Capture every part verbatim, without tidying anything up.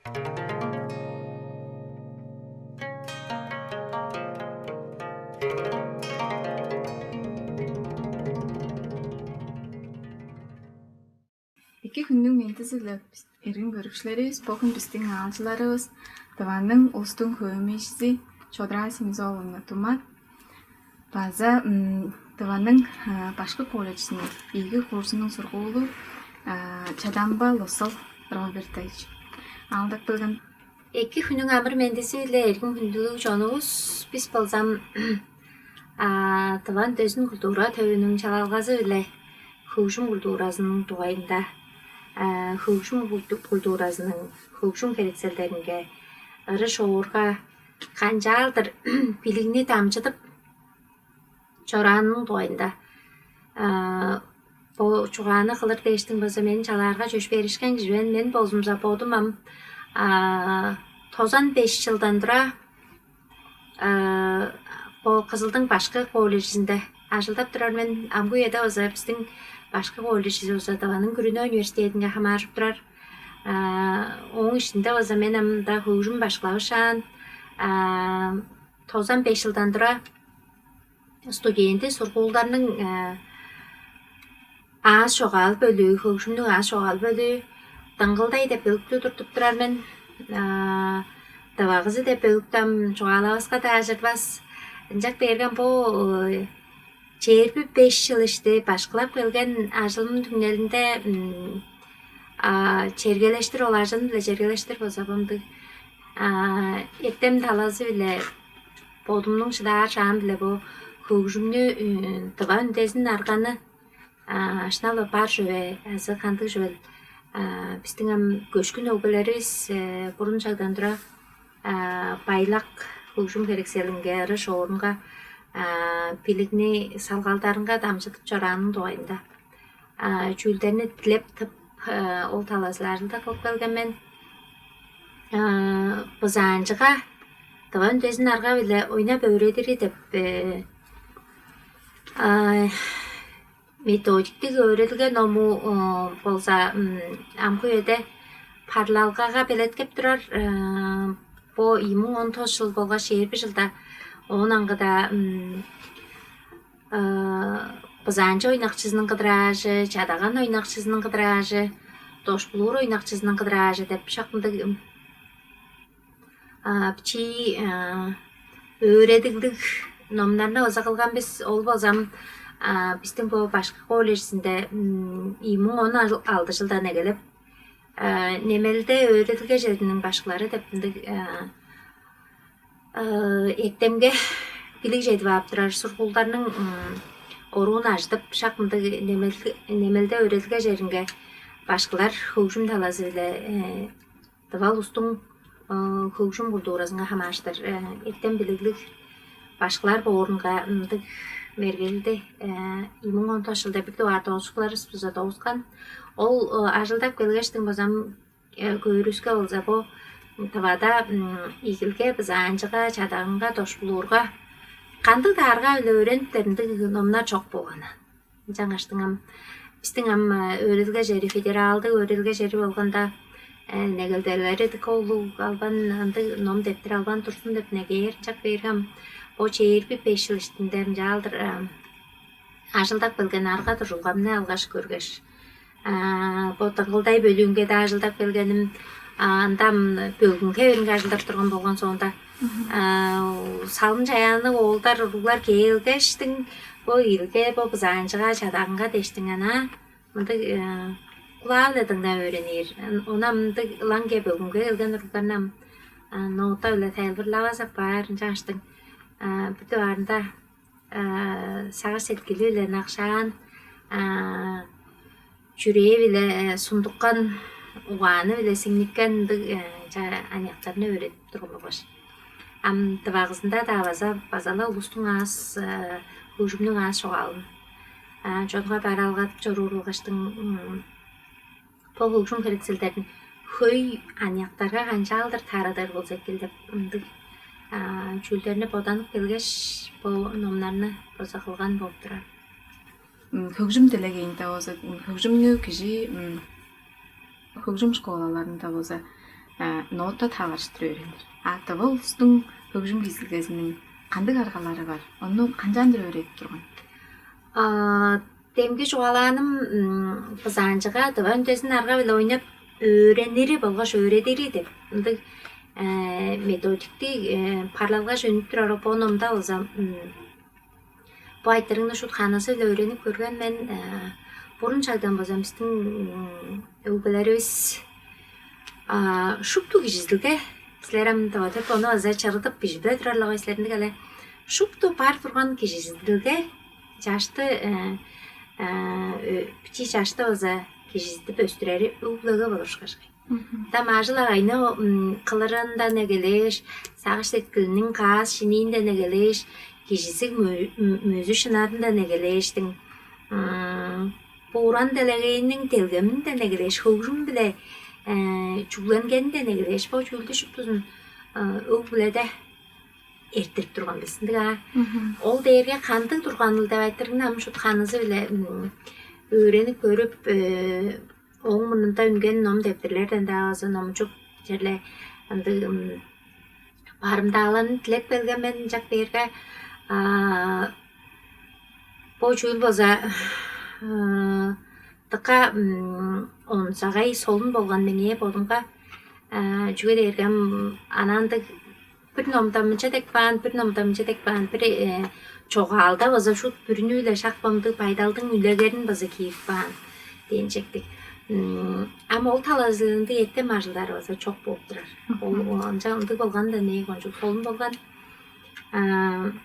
Эки хүннүң мендизи-биле, эргим көрүкчүлеривис. Бөгүн бистиң аалчыларывыс Тываның улустуң хөөмейжизи Чодураа Симзооловна Тумат база Тываның башкы колледжизиниң ийиги курсунуң сургуулу Чадамба Лосол Робертович. Аалдап келген. Эки хүннүң амыр-мендизи-биле, эргим хүндүлүг чонувус. Бис болзам Тываның дөзүн культура төвүнүң чалалгазы-биле хөгжүм культуразының дугайында, хөгжүм культуразының хөгжүм херекселдеринге, ыры-шоорга канчаалдыр билигни дамчыдып чораанының дугайында бо чугааны кылыр дээштиң база мени чалаарга чөпшээришкен кижи мен. Мен болзумза бодум ам тозан беш чылдан тура бо Кызылдың башкы колледжизинде ажылдап турар мен. Амгы үеде база бистиң башкы колледживис база Тываның күрүне университединге хамааржып турар. Ооң иштинде база мен ам мында хөгжүм башкылавышаан, тозан беш чылдан тура студенти сургуулдарның аас чогаал бөлүү, хөгжүмнүң аас чогаал бөлүү «Дыңгылдай» деп бөлүктү туруп турар мен. «Тывагызы» деп бөлүктү ам чугаалаваска-даа ажырбас. Ынчап бээрге бо чээрби беш чыл ишти башкылап келген ажылымның түңнелинде чергелештир, ол ажылым-биле чергелештир болза, мындыг эртем талазы-биле бодумнуң шыдаар шаам-биле бо хөгжүмнү, тыва үндезин арганы шынап-ла бар чүве азы кандыг чүвел? Бистиң ам көшкүн өгбелеривис бурун шагдан тура байлак хөгжүм херекселинге, ыры-шоорунга, билигни салгалдарынга дамчыдып чораанының дугайында чүүлдерни дилеп тып, ол талазы-биле ажылдап кылып келген мен. Бызаанчыга тыва үндезин арга-биле ойнап өөредири деп методиктиг өөредилге ному болза амгы үеде парлалгага белеткеп турар. Бо ийи муң он тос чыл болгаш чээрби чылда оон аңгыда бызаанчы ойнакчызының кыдыраажы, чадаган ойнакчызының кыдыраажы, дошпулуур ойнакчызының кыдыраажы деп шак мындыг бичии өөредиглиг номнарны база кылган бис. Ол болзам бистиң бо башкы колледжизинде ийи муң он алды чылдан эгелеп немелде өөредилге чериниң башкылары деп мындыг эртемге билиг чедип ап турар сургуулдарның оруун ажыдып, шак мындыг немелде өөредилге черинге башкылар хөгжүм талазы-биле тыва улустуң хөгжүм культуразынга хамаарыштыр эртем билиглиг башкылар боорунга мындыг мергелди ийи муң он тос чылда бир дугаар доозукчуларывыс база доозган. Ол ажылдап келгештиң базам көөрүвүске болза, бо Тывада игилге, бызаанчыга, чадаганга, дошпулуурга кандыг-даа арга-биле өөрениптер ындыг номнар чок болган. Ынчангаштың ам бистиң ам өөредилге чери, федералдыг өөредилге чери болганда, негелделери дыка улуг албан, ындыг ном дептер албан турзун деп негээр. Ынчап бээрге ам бо чээрби беш чыл иштинде ынчалдыр ажылдап келген арга-дуржулгамны алгаш көргеш, бо «Дыңгылдай» бөлүүнге-даа ажылдап келгеним, ында ам бөлгүн хевиринге ажылдап турган болган соонда, салым-чаяанныг оолдар, уруглар кээргештиң, бо игилге, бо бызаанчыга, чадаганга дээштиң ана мындыг кулаа-биле дыңнап өөренир. Ону ам мындыг ылаңгыя бөлгүнге келген уругларны ам нота-биле тайылбырлавас апаар. Ынчангаштың бир дугаарында сагыш-сеткили-биле ынакшаан, чүрээ-биле сундуккан, угааны-биле сиңниккен ындыг аныяктарны өөредип турган болгаш, ам дывагызында-даа база база-ла улустуң аас, хөгжүмнүң аас чогаалын чонга бараалгадып чоруур болгаштың, бо хөгжүм херекселдерин хөй аныяктарга канчаалдыр тарадыр болза эки-л деп ындыг чүүлдерни боданып келгеш, бо номнарны база кылган болуп турар. Хөгжүм делегейинде болза, хөгжүмнү кижи хөгжүм школаларында болза нота таварыштыр өөренир. А тыва улустуң хөгжүм кижизидилгезиниң кандыг аргалары бар? Ону канчаандыр өөредип турган? А, демги чугаалааным бызаанчыга тыва үндезин арга-биле ойнап өөренири болгаш өөредири деп ындыг методиктиг парлалгаш үнүп турар опон омда болза, бо айтырыгны шут ханызы-биле өөренип көрген мен. Бурун чагдан болза бистиң өгбелеривис шупту кижизидилге, силер ам деп ону база чырыдып бижип турарлар силерниң эле, шупту бар турган кижизидилге, чашты бичии чашты база кижизидип өстүрери өг-бүлеге болур ышкаш. Там ажыл-агайны кылырындан эгелээш, сагыш-сеткилиниң каас шиниинден эгелээш, кижизиг мөзү-шынарындан эгелээштиң, бо уран делегейниң делгеминден эгелээш, хөгжүм-биле чүгленгенден эгелээш, бо чүүлдү шуптузун өг-бүледе эрттирип турган бис ындыг аа. Ол дээрге кандыг турганыл деп айтырыңны ам шут ханызы-биле өөренип көрүп, ооң мурнунда үнген ном-дептерлерден-даа база номчуп, черле ындыг барымдааларын дилеп келген мен ынчап бээрге, бо чүүл база дыка онзагай солун болган меңээ бодумга. Чүге дээрге ам анаандыг бир номдамча деп каан, бир номдамча деп каан, бир чогаалда база шут бүрүнү-биле шак бомдуг байдалдың үлегерин база киирип каан дээн чектиг. Ам ол талазылында эртем ажылдары база чок болуп турар. Ол ынча ындыг болганда мээ кончуг солун болган. Ам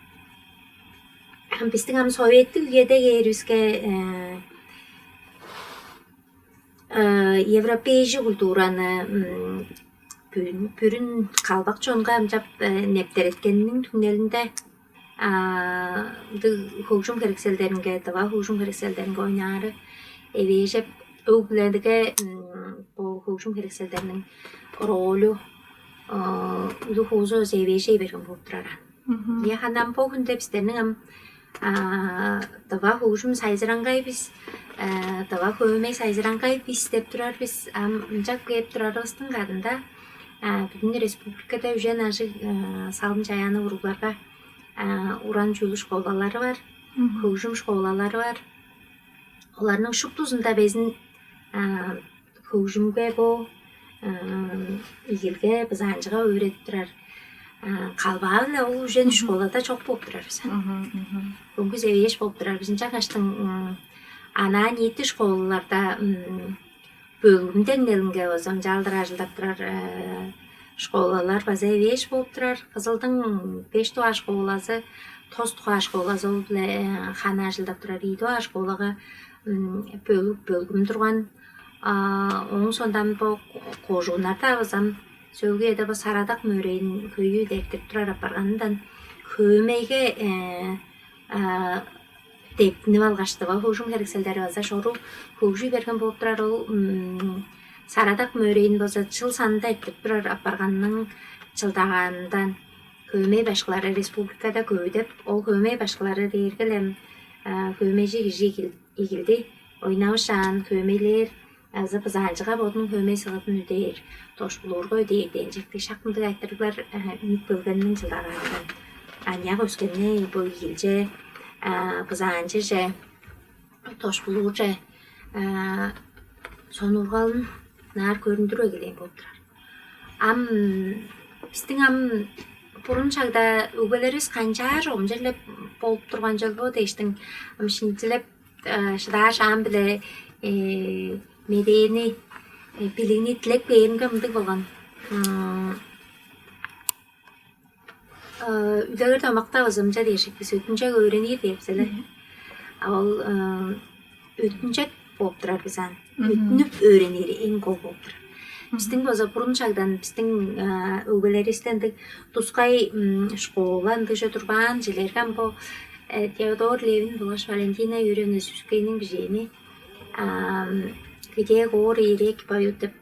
бистиң ам советтиг үеде кээривиске, европейжи культураны бүрүн калбак чонга амчап нептереткениниң түңнелинде ындыг хөгжүм херекселдеринге, дыва хөгжүм херекселдеринге ойнаары эвээжеп, өг-бүлелерге бо хөгжүм херекселдериниң ролю улуг хуузу эвээжей берген болуп турар. Ийе, ханам бо хүнде бистерниң ам дыва хөгжүм сайзыраңгай бис, дыва хөөмей сайзыраңгай бис деп турар бис. Ам ынчап кээп турарывыстың кадында бүдүн республикада үжен ажыг салым чаяаны уругларга уран чүүлү школалары бар, хөгжүм школалары бар. Оларның шуптузунда безин хөгжүмге бо игилге бызаанчыга өөредип турар калбаа-биле ол үжен школада чок болуп турар бис. Көңгүс эвээш болуп турар бис. Ынчангаштың анаа ниити школаларда бөлгүм деңнелинге база ынчалдыр ажылдап турар школалар база эвээш болуп турар. Кызылдың беш дугаар школазы, тос дугаар школазы ол-биле ханы ажылдап турар. Ийи дугаар школага бөлүк бөлгүм турган. Оон соондан бо кожууннарда база сөөлгү эде бо сарадак мөрейин хөйүү дертип турар апарганындан хөөмейге дептинип алгаш, дыва хөгжүм херекселдери база шору хөгжүй берген болуп турар. Ол сарадак мөрейин база чыл санында эртип турар апарганның чылдагаанындан хөөмей башкылары республикада көвүдеп, ол хөөмей башкылары дээргелем хөөмейжи кижи игилди. Ойнавышаан хөөмейлээр азы бызаанчыга бодунуң хөөмей сыгытын үдээр, дошпулуурга үдээр дээн чектиг шак мындыг айтырыглар үнүп келгениниң чылдагаандан аныяк өскенни бо ийилче, бызаанчыже, дошпулуурже сонургалын наар көрүндүрүп эгелээн болуп турар. Ам бистиң ам бурун шагда өгбелеривис канчаар омчерлеп болуп турган чол бо дээштиң, ам шинчилеп шыдаар шаам-биле медээни, билигни дилеп кээримге мындыг болган. Үлегер домакта база ынча дээшик бис өттүнчек өөренир дээрбис эле. А ол өттүнчек болуп турар бис ан. Өттүнүп өөренири эң кол болуп турар. Бистиң база бурун шагдан бистиң өгбелеривистен ындыг тускай школа ындыгже турбаан жилерге ам бо Теодор Левин болгаш Валентина Юрьевна Сюскейниң бижээни где гори и реки поют деп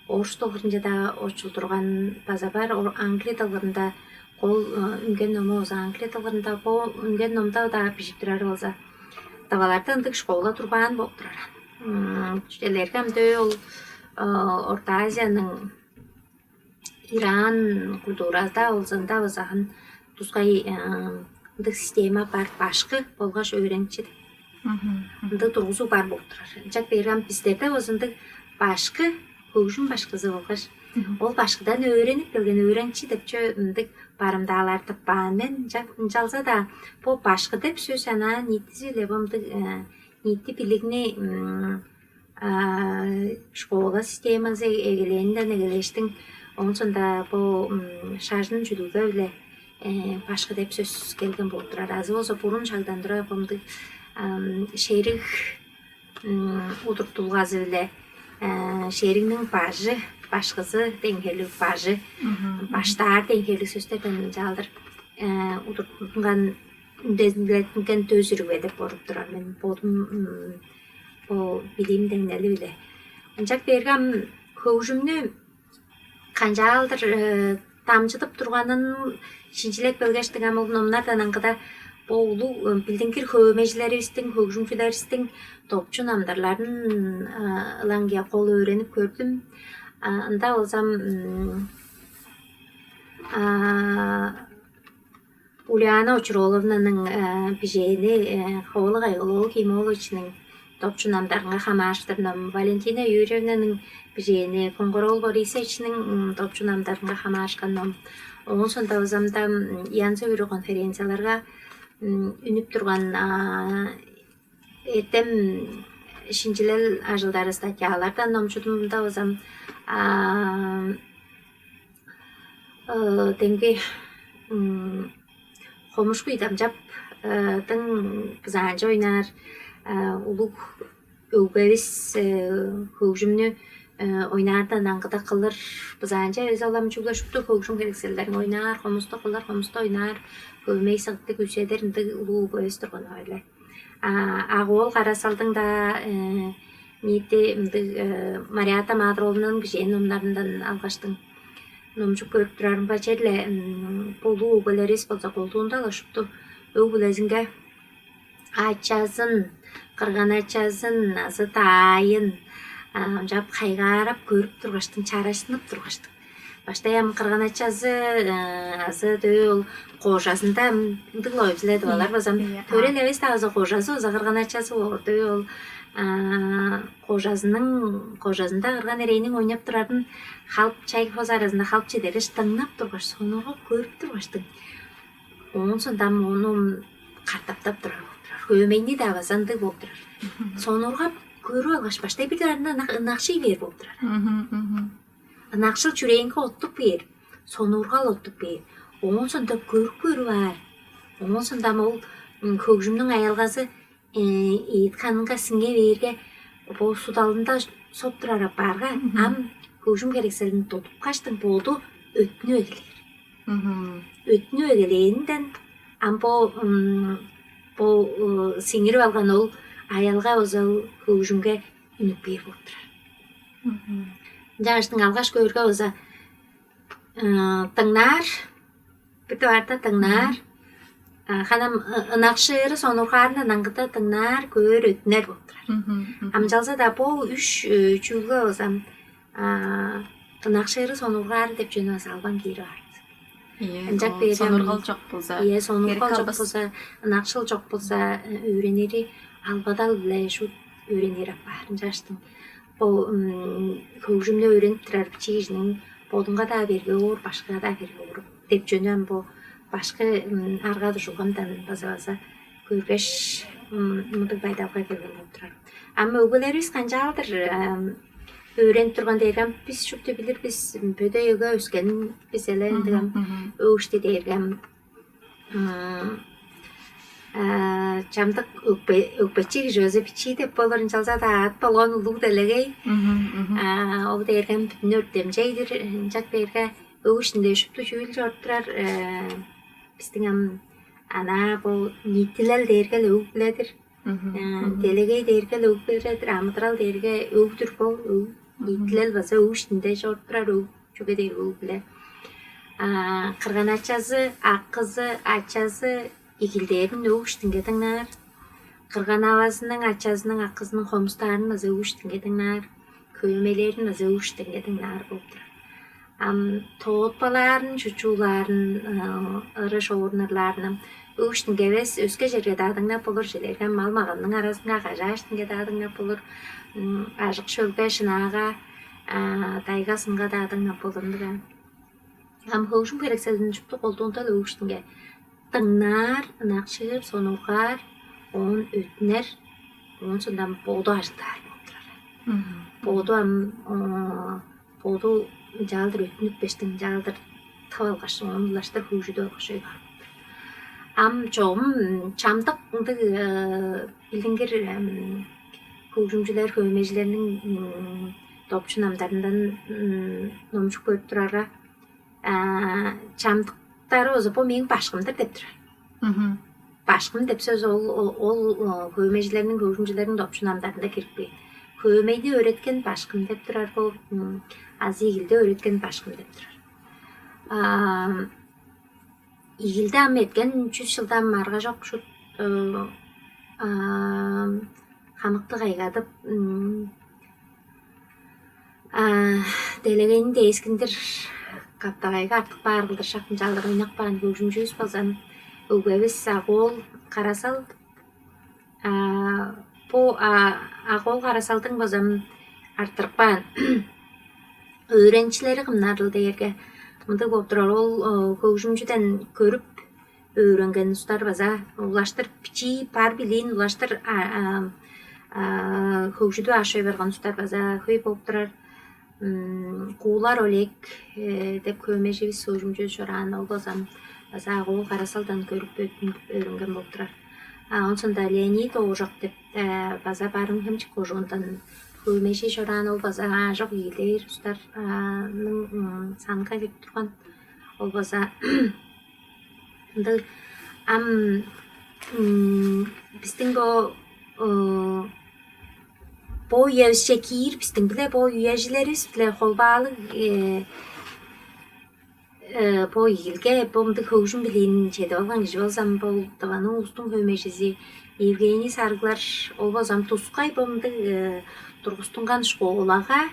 орус дылгырынче-даа очулдурган база бар. Ор Англия дылгырында кол үнген ному болза, Англия дылгырында бо үнген номда-даа бижип турар болза, даваларда ындыг школа турбаан болуп турар. Чүделерге ам дөө ол Орта Азияның Иран культуразында, олзунда база хан тускай ындыг система бар, башкы болгаш өөреникчи деп. Ындыг тургузуу бар болуп турар. Ынчап бээрге ам бистерде болза ындыг башкы, хөгжүм башкызы болгаш ол башкыдан өөренип келген өөреникчи деп чүве ындыг барымдаалар тыппаан мен. Ынчалза даа бо башкы деп сөс анаа ниитизи-биле бо ындыг ниити билигни школа системазы эгелээнинден эгелээштиң, оон соонда бо шажын чүдүлге-биле башкы деп сөс келген болуп турар. Азы болза бурун шагдан тура бо ындыг шериг удуртулгазы-биле шеригниң бажы, башкызы деңгелиг, бажы, баштаар деңгелиг сөстерден ынчалдыр удуртунган, үндезилеттинген дөз-ириг бе деп бодап турар мен бодум, бо билиим деңнели-биле. Ынчап бээрге ам хөгжүмнү канчаалдыр дамчыдып турганын шинчилеп келгештиң, ам ол номнардан аңгыда бо улуг билдингир хөөмейжилеривистиң, хөгжүмчүлеривистиң допчу намдарларын ылаңгыя кол өөренип көрдүм. Ында болзам Ульяна Очур-ооловнаның бижээни Ховалыг Айгыл-оол Ким-ооловичиниң допчу намдарынга хамаарыштыр ном, Валентина Юрьевнаның бижээни Кунгур-оол Борисовичиниң допчу намдарынга хамаарышкан ном. Оон соонда база ам-даа янзы-бүрү конференцияларга үнүп турган эртем шинчилел ажылдары, статьялардан номчудум. Мында база ам демги Хомушку Идамчаптың бызаанчы ойнаар улуг өгбевис хөгжүмнү ойнаардан аңгыда кылыр бызаанчы эвес, ол ам чүгле шупту хөгжүм херекселдерин ойнаар, хомусту кылыр, хомусту ойнаар, хөөмей сыгыттыг, күүседир ындыг улуг өгбевис турган-на але. Агуол Кара-Салдың-даа ниити мындыг Мариятта Маадыр-ооловнаның бижээн номнарындан алгаштың номчуп көрүп турарымга, черле бо улуг өгбелеривис болза колдуунда-ла шупту өг-бүлезинге ачазын, кырган-ачазын азы даайын ынчап кайгаарап көрүп тургаштың, чарашсынып тургаштың, баштай ам кырган-ачазы азы дөө ол кожазында ындыг-ла ойбузуледип алар базам. Төрел эвес-даа база кожазы база кырган-ачазы боор дөө ол кожазының, кожазында кырган-ирейниң ойнап турарын халып, чай-хооз аразында халып чедергеш, дыңнап тургаш, сонургап көрүп тургаштың, оон сондам ону катаптап турар болуп турар. Хөөмейни-даа база ындыг болуп турар. Сонургап көрүп алгаш, баштай бир дугаарында ынакшый бээр болуп турар. Ынакшыл чүрээнге оттуп бээр, сонургал оттуп бээр. Оон сондап көрүп көрүп аар. Оон сондам ол хөгжүмнүң аялгазы ийит ханынга сиңе бээрге, бо судалында соп турар апаарга, ам хөгжүм херекселин тудупкаштың, боду өттүнүп эгелээр. Өттүнүп эгелээнинден ам бо бо сиңирип алган ол аялга база хөгжүмге үнүп бээр болуп турар. Ынчангаштың алгаш көөрге база дыңнаар, бир дугаарда дыңнаар, ханам ынакшыыры, сонургаарындан аңгыда дыңнаар, көөр, өттүнер болуп турар. Амчалза-даа бо үш чүүлге база ынакшыыры, сонургаары деп чүвени база албан киири бар. Ынчап бээрге сонургал чок болза, ие, сонургал чок болза, ынакшыл чок болза, өөренери албадал-биле шуут өөренир апаар. Ынчангаштың бо хөгжүмнү өөренип турар бичии кижиниң бодунга-даа берге боор, башкыга-даа берге боор деп чүвени ам бо башкы арга-дуржулгамдан база-база көргеш, мындыг байдалга келген болуп турар. Ам өгбелеривис канчаалдыр өөренип турган дээрге, ам бис шупту билир бис, бөдей өгге өскен бис але, ындыг ам өг ишти дээрге ам чамдык өкпечи кижи өзү бичии деп болур, ынчалза-даа аът болган улуг делегей. Ол дээрге ам бүдүн өртемчей-дир. Ынчап бээрге өг иштинде шупту чүүл чоруп турар. Бистиң ам анаа бо ниитилел дээрге-ле өг-бүле-дир. Делегей дээрге-ле өг-бүле-дир, амыдырал дээрге өг-дүр бо, өг. Ниитилел база өг иштинде чоруп турар өг, чүге дээрге өг-бүле. Кырган-ачазы, акызы, ачазы игилдээрин өг иштинге дыңнаар. Кырган-авазының, ачазының, акызының хомустаарын база өг иштинге дыңнаар. Хөөмейлээрин база өг иштинге дыңнаар болуп турар. Ам тоотпалаарын, чучуулаарын, ыры шоорнурлаарынам өг иштинге эвес, өске черге-даа дыңнап болур, чижээлээрге мал-маганның аразынга, кажаа иштинге-даа дыңнап болур, ажык шөлге, шынаага, дайга-сынга-даа дыңнап болур ындыг. Ам хөгжүм херекселдерин шупту колдуунда-ла өг иштинге дыңнаар, ынакшыыр, сонуургаар, оон өттүнер, оон соондан боду ажылдаар болуп турар. Боду ам боду ынчалдыр өттүнүп бештиң, ынчалдыр тып алгаш, оон улаштыр хөгжүдүп алгаш, ой бар болуп турар. Ам чогум чамдык ындыг билдингир хөгжүмчүлер, хөөмейжилерниң допчу намдарындан номчуп көрүп турарга, чамдыктары болза: «Бо мээң башкым-дыр» деп турар. Башкым деп сөс ол, ол хөөмейжилерниң, хөгжүмчүлерниң допчу намдарында кирип кээр. Хөөмейни өөреткен башкым деп турар бо, азы игилди өөреткен башкым деп турар. Игилди ам эрткен чүс чылдан маргажок шут хамыктыг кайгадып, делегейни дээскиндир каптагайга артып каар кылдыр шак ынчалдыр ойнап каан хөгжүмчүвүс болза, өгбевис Агуол Карасал. Бо Агуол Карасалдың болза арттырып каан өөреникчилери кымнарыл дээрге, мындыг болуп турар: ол хөгжүмчүден көрүп өөренген улустар база улаштыр, бичии бар билиин улаштыр хөгжүдүп аашай барган улустар база хөй болуп турар. Куулар Олег деп хөөмейживис, хөгжүмчүвүс чораан, ол болза база Агуол Карасалдан көрүп өөренген болуп турар. А ооң соонда Леонид Ооржак деп база Барыын-Хемчик кожуундан хөөмейжи чораан, ол база аажок ийилээр улустарның санынга кирип турган. Ол база ындыг. Ам бистиң бо бо үевисче киир, бистиң-биле бо үежилеривис-биле холбаалыг бо ийилге, бо мындыг хөгжүм билиин чедип алган кижи болза, ам бо Тываның улустуң хөөмейжизи Евгений Сарыглар. Ол болза ам тускай бо мындыг тургустунган школага,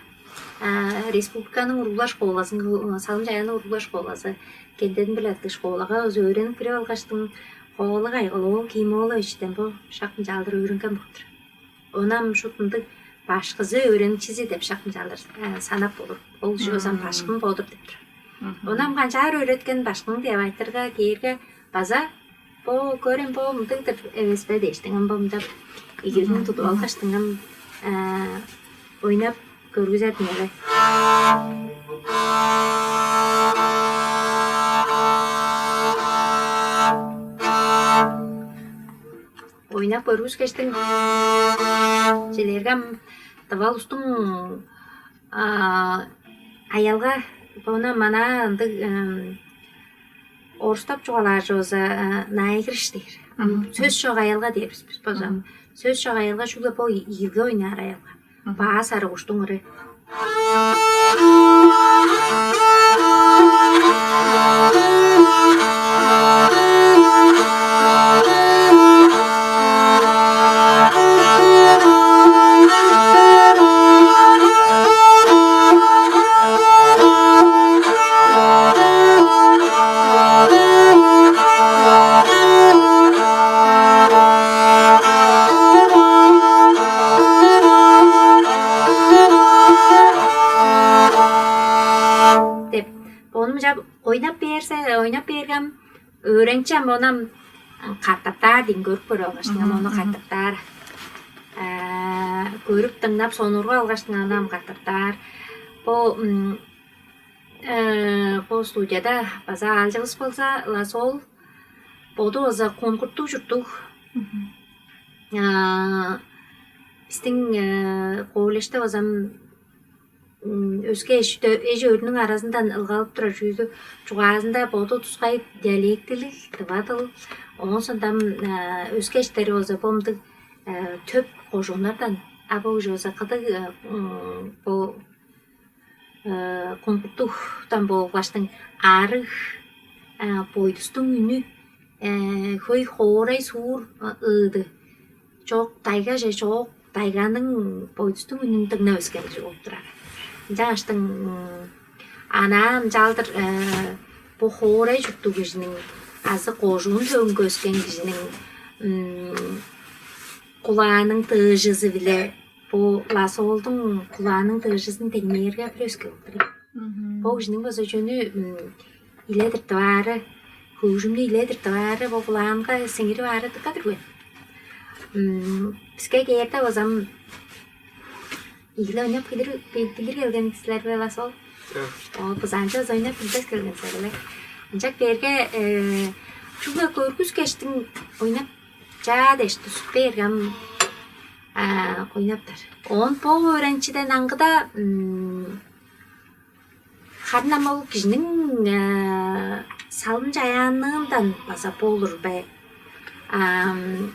республиканың уруглар школазын, Салым-Чаяанның уруглар школазы, Кенден-биле аттыг школага өзү өөренип кирип алгаштың, Хоолуг Айгыл-оол Ким-ооловичтен бо шак ынчалдыр өөренген болуп турар. Ону ам шуут мындыг башкызы, өөреникчизи деп шак ынчалдыр санап болур. Ол кижи болза ам башкым бо-дур деп турар. Ону ам канчаар өөреткен башкың деп айтырга, кээрге, база бо, көрем, бо мындыг-дыр эвес бе дээштиң, ам бо мында игилдин тудуп алгаштың, ам ойнап көргүзер мен. Ойнап көргүскештиң, чижээлээрге ам тыва улустуң аялга, бону мана ындыг орустап чугаалаар чүве болза, наигрыш дээр. Сөс чок аялга дээр бис, бис болза. Сөс чок аялга чүгле бо ийилге ойнаар аялга. Баа сарыг уштуң ыры. Деп, ону мынчап ойнап берзе, ойнап бергем, өөреникчи ам ону ам катаптаар дейн, көрүп көрүп алгаштың, ам ону катаптаар. Көрүп, дыңнап, сонуургап алгаштың, ону ам катаптаар. Бо бо студияда база аалчывыс болза Лас-оол, боду база Кунгуртуг чурттуг. Бистиң колледжде база өске эш-өөрүнүң аразындан ылгалып турар чүүлдү, чугаазында боду тускай диалектилиг тыва дыл, оон сондам өске эштери болза бо мындыг төп кожууннардан, а бо кижи болза кыдыг бо Кунгуртугдан болгаштың, арыг, бойдустуң үнү, хөй хоорай, суур ыыды чок, тайгаже чок, тайганың бойдустуң үнүн дыңнап өскен кижи болуп турар. Ынчангаштың Анаа ынчалдыр, э, бо хоорай чурттуг кижиниң азы кожуун төвүнге өскен кижиниң, м, кулааның тыыжызы-биле бо Лас-оолдуң кулааның тыыжызын деңнээрге бир өске болуп тур. Бо кижиниң база чүнү иледир дываары, хөгжүмнү иледир дываары, бо кулаанга сиңирип аары дыка дүрген. Биске кээрде базам ийиле ойнап билир, билир келген силер бе, Лас-оол? О, бызаанчы база ойнап билбес келген силер эле. Ынчак берге, э, чүгле көргүскештиң ойнап чаа дээш тусуп бээрге ам, а, ойнаптар. Оон бо өөренчиден аңгыда, м, харын ам ол кижиниң, э, салым-чаяанындан база болур бе? Ам,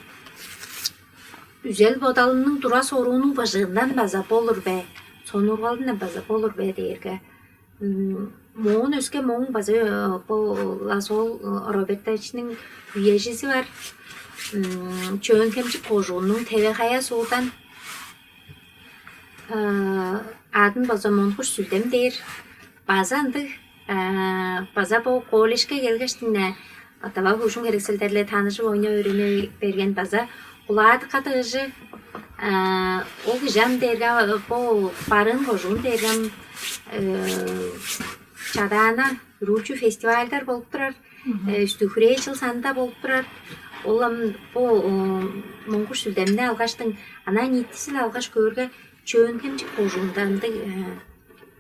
үзел-бодалының тура-соруунуң быжыындан база болур бе? Сонуургалындан база болур бе дээрге, м, моон өске моң база, э, бо Лас-оол, э, Робертовичиниң үежизи бар. М, Чөөн-Хемчик кожууннуң Теве-Хая суурдан, э, адын база Монгуш Сүлдем дээр. База ындыг, э, база бо колледжке келгештиң-не, тыва хөгжүм херекселдери-биле таныжып, ойнап өөрени берген база кулаа дыка тыыжы. Э, ол кижи ам дээрге, бо Барыын кожуун дээрге ам, э, чадаана, үргүлчү фестивальдар болуп турар. Э, үстү-хүрээ чыл санында болуп турар. Ол ам бо, э, Монгуш Сүлдемни алгаштың, анаа ниитизи-биле алгаш көөрге, Чөөн-Хемчик кожуунда ындыг, э,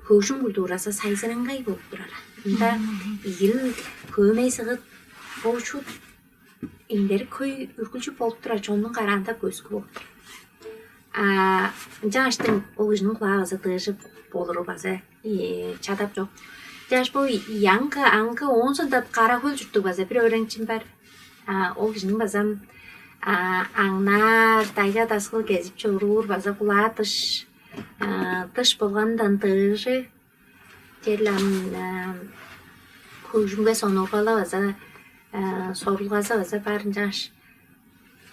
хөгжүм культуразы сайзыраңгай болуп турар. Ында ийил, хөөмей-сыгыт, бо шуут эңдерик хөй үргүлчү болуп турар, чоннуң караанда көскү болуп турар. А ынчангаштың ол кижиниң кулаа база тыыжы болуру база, э, чадап чок. Чаш бо яңгы аңгы оон сондап Кара-Хөл чурттуг база бир өөреникчим бар. А, ол кижиниң база, а, аңнаар, дайга-дасыл кезип чоруур, база кулаа дыш, а, дыш болганындан дыыжы, черле ам, а, хөгжүмге сонуургалы база, а, сорулгазы база бар ынчааш.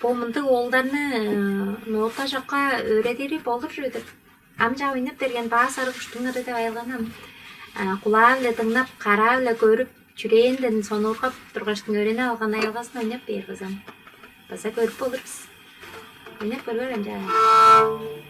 Бо мындыг оолдарны, а, нота чокка өөредири болур чүве-дир. Ам чаа ойнап берген баа сарыг уштуңар деп айылганам. А, кулаа-биле дыңнап, караа-биле көрүп, чүрээнден сонуургап тургаштың, өөренип алган айылгасын ойнап бээр базам. База көрүп болур бис. Ойнап көрүңер ынчаар.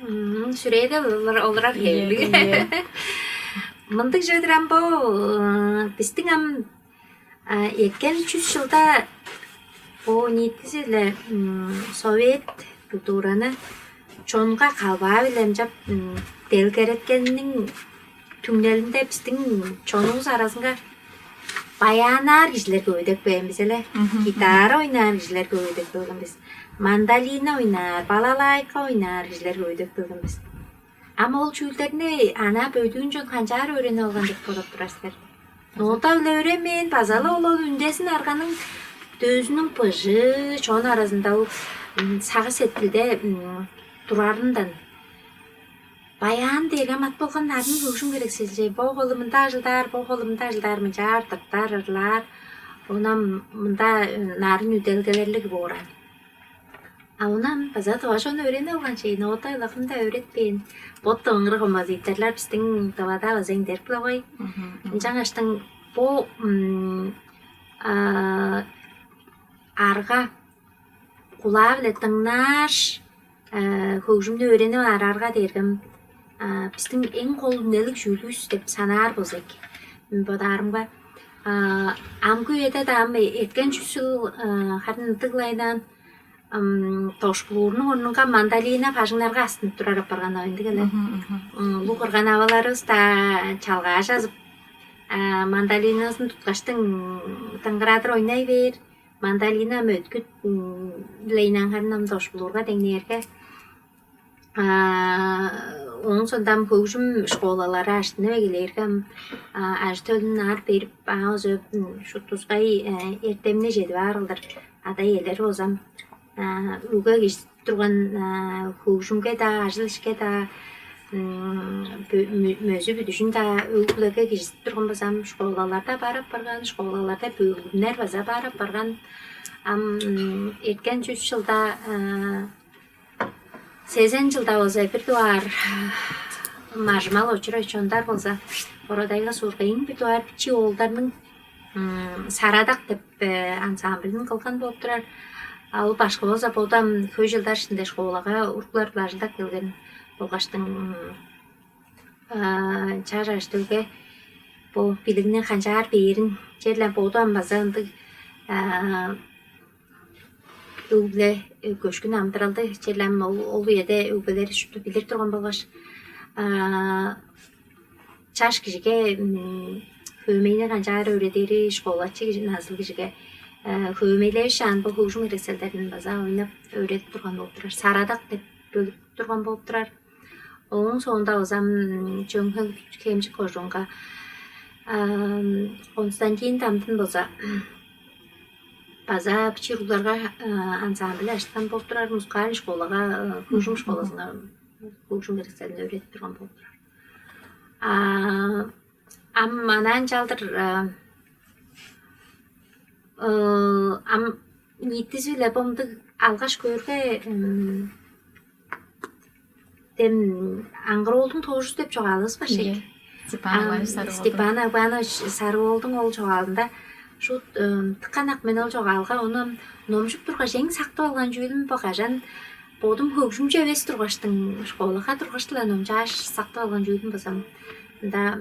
М, сүрээде олар, олар хевирлиг. Мындыг чүве-дир ам бо, э, бистиң ам, а, эрткен чүс чылда бо ниитизи-биле, м, совет культураны чонга калбаа-биле ынчап, м, делгереткениниң түңнелинде бистиң чонувус аразынга баяаннаар кижилер көвүдеп келген бис эле. Гитара ойнаар кижилер көвүдеп келген бис. Мандолина ойнаар, балалайка ойнаар кижилер көвүдеп келген бис. Ам ол чүүлдерни анаа бөдүүн чон канчаар өөренип алган деп бодап турар силер? Нота-биле өөренмээн, база-ла ол, ол үндезин арганың дөзүнүң быжыы, чон аразында ол, м, сагыш-сеткилде, м, турарындан. Баян дээрге мат болган нарын хөгжүм херексел че. Бо холу мында ажылдаар, бо холу мында ажылдаар, мынчаар тыртар, ырлаар. Оон ам мында, э, нарын үделгелерлиг бооран. А оон ам база тыва чон өөренип алган чейин, нота-ла кым-даа өөретпээн. Бот-даа ыңырыг хомбазыйтарлар бистиң Тывада база эңдерик-ле болгай. Ынчангаштың бо, м, а, арга, кулаа-биле дыңнааш, э, хөгжүмнү өөренип аар арга дээргем, а, бистиң эң кол үнелиг чүүлүвүс деп санаар болза эки. Бодаарымга, а, амгы үеде-даа ам эрткен чүс чыл, а, харын ындыг-ла айнаан, ам, дошпулуурнуң орнунга мандолина бажыңнарга астынып турар апарган ындыг эле. М, улуг кырган-аваларывыс-даа чалгаа чазып, а, мандолиназын туткаштың дыңгырадыр ойнай бээр. Мандалина мөткүт-биле ынаңган ам дошпулуурга деңнээрге, ооң соонда ам хөгжүм школалары аштынып эгелээрге, ам ажы-төлүн аар берип, аңаа оза шуут тускай эртемни чедип аар кылдыр ада-иелер болза ам, өгге кижизидип турган хөгжүмге-даа, ажыл-ишке-даа, мөзү-бүдүжүн-даа өг-бүлеге кижизидип турган база ам школаларда бар апарган, школаларда бөлүмнер база бар апарган. Ам эрткен чүс чылда, сезен чылда болза бир дугаар Мажымал Очурович Ондар болза Бородайга суурга эң бир дугаар бичии оолдарның «Сарадак» деп ансамблин кылган болуп турар. А ол башкы болза боду ам хөй чылдар иштинде школага уруглар-биле ажылдап келген болгаштың, чаш ажы-төлге бо билигни канчаар бээрин черле боду ам база ындыг өг-бүле көшкүн амыдыралды черле ам ол, ол үеде өг-бүлелер шупту билир турган болгаш, чаш кижиге хөөмейни канчаар өөредири, школачы кижи, назылыг кижиге хөөмейлевишаан бо хөгжүм эрекселдерин база ойнап өөредип турган болуп турар. «Сарадак» деп бөлүп турган болуп турар. Ооң соонда база ам Чөөн-Хемчик кожуунга Константин Тамдын болза база бичии уругларга ансамбль ажыткан болуп турар, музыкальный школага, хөгжүм школазынга хөгжүм эрекселин өөредип турган болуп турар. Ам анаа ынчалдыр ам ниитизи-биле бо мындыг алгаш көөрге, дем «Аңгыр-оолдуң тоожузу» деп чогаалывыс бар шег. Степан Иванович Сарыг-оолдуң ол чогаалында шуут дыка ынак мен ол чогаалга, ону номчуп тургаш, эң сактып алган чүүлүм бо, кажан бодум хөгжүмчү эвес тургаштың, школага тургаш-ла номчааш сактып алган чүүлүм база ам мында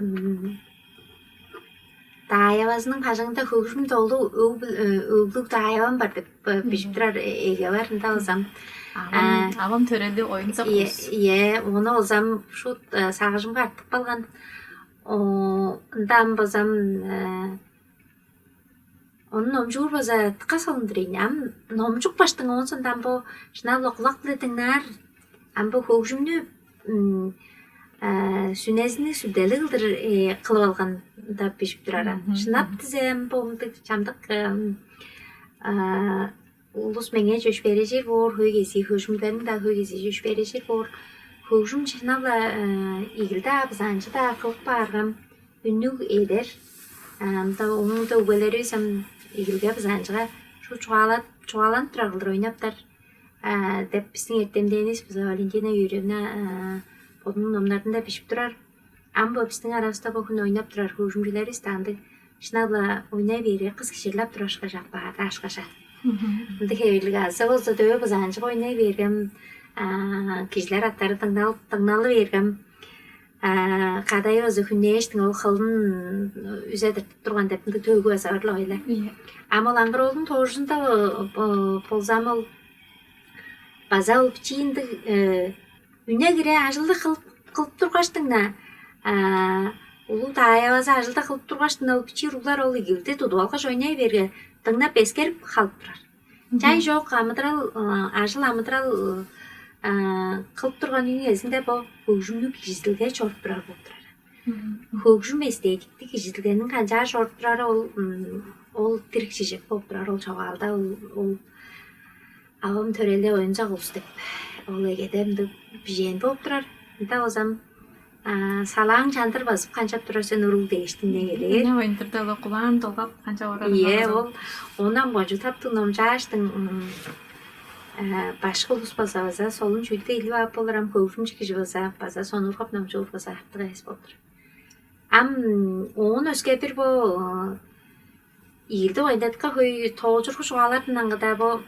даайавазының бажыңында «Хөгжүм долу өг-бүл-, өглүг даайавам бар» деп бижип турар эге бар ында болза ам. Авам, авам төрели Оюнзак улус. Ийе, ону болза ам шуут сагыжымга артып калган. Ында ам болза ам ону номчуур база дыка солун-дур ийин. Ам номчупкаштың, оон соонда ам бо шынап-ла кулак-биле дыңнаар, ам бо хөгжүмнү сүнезини сүлделиг кылдыр кылып алган деп бижип турар ам. Шынап дизе ам бо мындыг чамдык улус меңээ чөпшээрежир боор, хөй кезии хөгжүмчүлерниң-даа хөй кезии чөпшээрежир боор. Хөгжүм шынап-ла игил-даа, бызаанчы-даа кылып каарга ам үннүг эдер. Ында ооң-даа өгбелеривис ам игилге, бызаанчыга шуут чугаалап, чугааланып турар кылдыр ойнаптар деп бистиң эртемденивис база Валентина Юрьевна бодунуң номнарында бижип турар. Ам бо бистиң аравыста бо хүн ойнап турар хөгжүмчүлеривис-даа ындыг шынап-ла ойнай бээрге кыс кичирлеп турар ышкаш апаар-даа ышкаш. Ындыг хевирлиг азы болза дөө бызаанчыг ойнай бээрге ам кижилер аттары дыңнал-, дыңналы бээрге ам кадай база хүннээштиң ол хылын үзе тыртып турган деп мындыг төөгү база бар-ла ойла. Ам ол «Аңгыр-оолдуң тоожузунда» болза ам ол база ол бичии ындыг үне-кире ажылды кылып, кылып тургаштың-на, улуг даайавазы ажылды кылып тургаштың-на, ол бичии уруглар ол игилди тудуп алгаш ойнай бээрге, дыңнап, эскерип халып турар. Чай чок амыдырал, ажыл амыдырал кылып турган үениң эзинде бо хөгжүмнүг кижизидилге чоруп турар болуп турар. Хөгжүм эстетиктиг кижизидилгениң канчаар чоруп турары ол, ол дириг чижек болуп турар, ол чогаалда ол, ол авам төрелде Оюнзак улус деп ол эгеде мындыг бижээн болуп турар. Ында болза ам салааң чандыр базып канчап турар сен, уруг дээштиң, неге дээр. Ына ойнтурда ол кулаан долгап канчап орар. Ийе, ол ону ам кончуг таптыг номчааштың башкы улус база, база солун чүүлдү илип ап болур, ам хөгжүмчү кижи база, база сонуургап номчуур база артык эвес болур. Ам оон өске бир бо ийилди ойнадыкка хөй тоолчургу чугаалардан аңгыда бо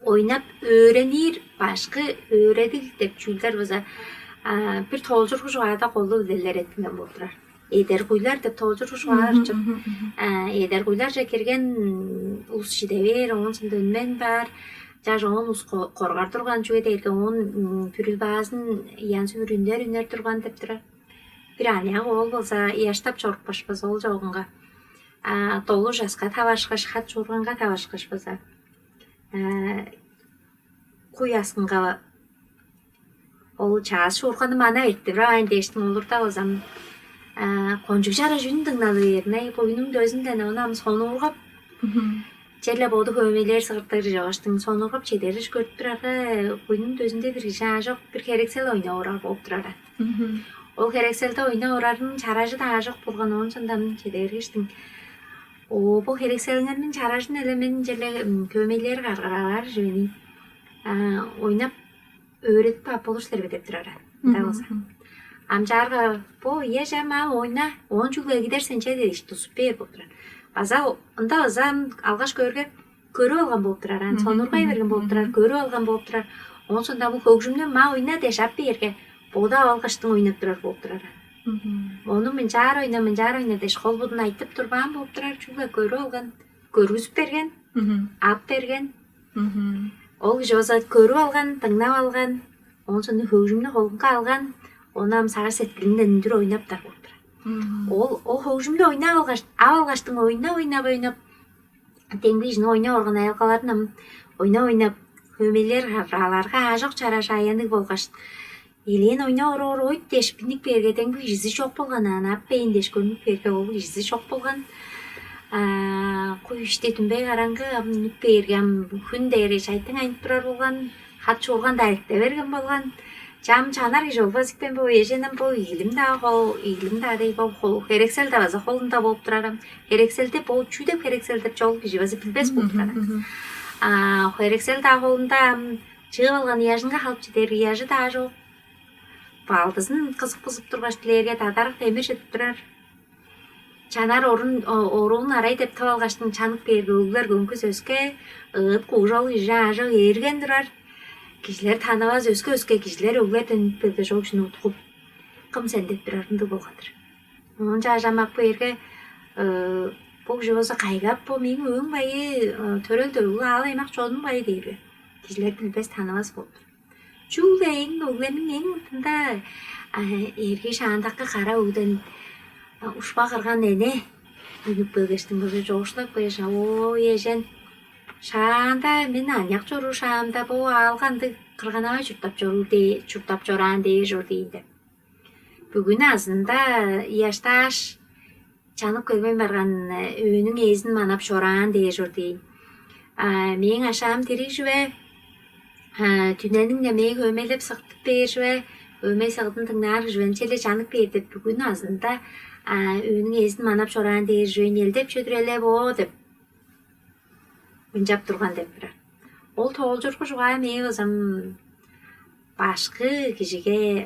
ойнап өөренир башкы өөредиг деп чүүлдер база бир тоолчургу чугаада колу үлелер эттинген болуп турар. Эдергуйлар деп тоолчургу чугаалар чоп. Эдергуйларже кирген улус чиде бээр, оон соонда үнмен баар. Чаш оон улус коргар турган чүве дээрге оон бүрүл баазын янзы-бүрү үнер-үнер турган деп турар. Бир аныяк оол болза ыяштап чорупкаш база ол чогунга А долу часка таварышкаш, хат чуурганга таварышкаш база, а, куй аскынга ол чаъс чуурганы манап эрттип ап аайн дээштиң, олурда болзам, а, кончуг чараш үн дыңналы бээрин, ай, куйнуң дөзүнден ону ам сонуургап, черле боду хөөмейлээр сыгыртыр чогуштуң сонуургап чедериш көрүп турарга, куйнуң дөзүнде бир кижи аажок бир херексел ойноорар болуп турар. Ол херекселде ойноорарын чаражы-даа аажок болган, оон сондам чедергиштиң. Оо, бо херекселиңерниң чаражын эле мен черле хөөмейлээр каргыраар чүвени ойнап өөредип ап болур силерге деп турар анда болза. Амчаарга бо ие же ма ойна, оон чүгле эгидер сен че дээш тузуп бээр болуп турар. База ында база алгаш көөрге көрүп алган болуп турар, ан сонургай берген болуп турар, көрүп алган болуп турар. Оон сондам бу хөгжүмнү ма ойна дээш ап бээрге бодап алгаштың ойнап турар болуп турар. Ону мынчаар ойна, мынчаар ойна дээш кол будун айтып турбаан болуп турар, чүгле көрүп алган, көргүзүп берген, ап берген. Ол кижи болза көрүп алган, дыңнап алган, оон сондун хөгжүмнү холунга алган, ону ам сагыш сеткилинден үндүр ойнаптар болуп турар. Ол ол хөгжүмнү ойнап алгаш, ап алгаштың ойнап ойнап ойнап, демги кижиниң ойнап орган аялгаларын ам ойнап ойнап, хөөмейлер аларга аажок чараш аянныг болгаш, элээн ойнап ороор ойт дээш, биник бээрге демги кижизи чок болган, аан ап бейн дээш көрнүп бээрге ол кижизи чок болган. Куй ишти дүмбей караңгы ам үнүп бээрге ам хүн дээри чайтың айнып турар болган, хат чуурган дайрыкта берген болган. Чам чанар кижи болбас икпен бо эженем бо ийилим-даа хол, ийилим-даа дей бо хол, херексел-даа база холунда болуп турарам. Херекселде бо чүү деп херексел деп чогул кижи база билбес болуп турарам. А херексел-даа холунда ам чыып алган ыяжынга халып чедер ыяжы-даа чок. Балдызын кызып-кызып тургаш, дилээрге дадарык демир чыдып турар. Чанар орун оруун арай деп тып алгаштың чанып кээрге өглер көңкүс өске, ыыт куужал кижи аажок ээрген турар. Кижилер танывас өске-өске кижилер өглерден үнүп келгеш ол кижини уткуп, кым сен деп турар ындыг болган-дыр. Оон чаажамак бээрге бо кижи болза кайгап, бо мээң өөң байы, төрел-дөргүл аал аймак чонум байы дээрге, кижилер билбес, танывас болуп тур. Чүгле эң өглениң эң мурнунда эрги шаандакы кара өгден ушпа кырган эне үнүп келгештиң база чоокшулап кээш, оо эжен, шаанда мен аныяк чоруур шаамда бо аалга ындыг кырган-авай чурттап чоруур дээ, чурттап чораан дээр чор дейн деп. Бүгүн азында ыяштааш, чанып келбейн барган өөнүң ээзин манап чораан дээр чор дейн. А мээң ашаам дириг чүве, дүнениң-не мээң өмейлеп сыктып бээр чүве, өмей сыгдын дыңнаар чүвен челе чанып бээр деп бүгүн азында өөнүң ээзин манап чораан дээр чүвен элдеп чүдүр эле боо деп ынчап турган деп турар. Ол тоолчургу чугаа мээ базам башкы кижиге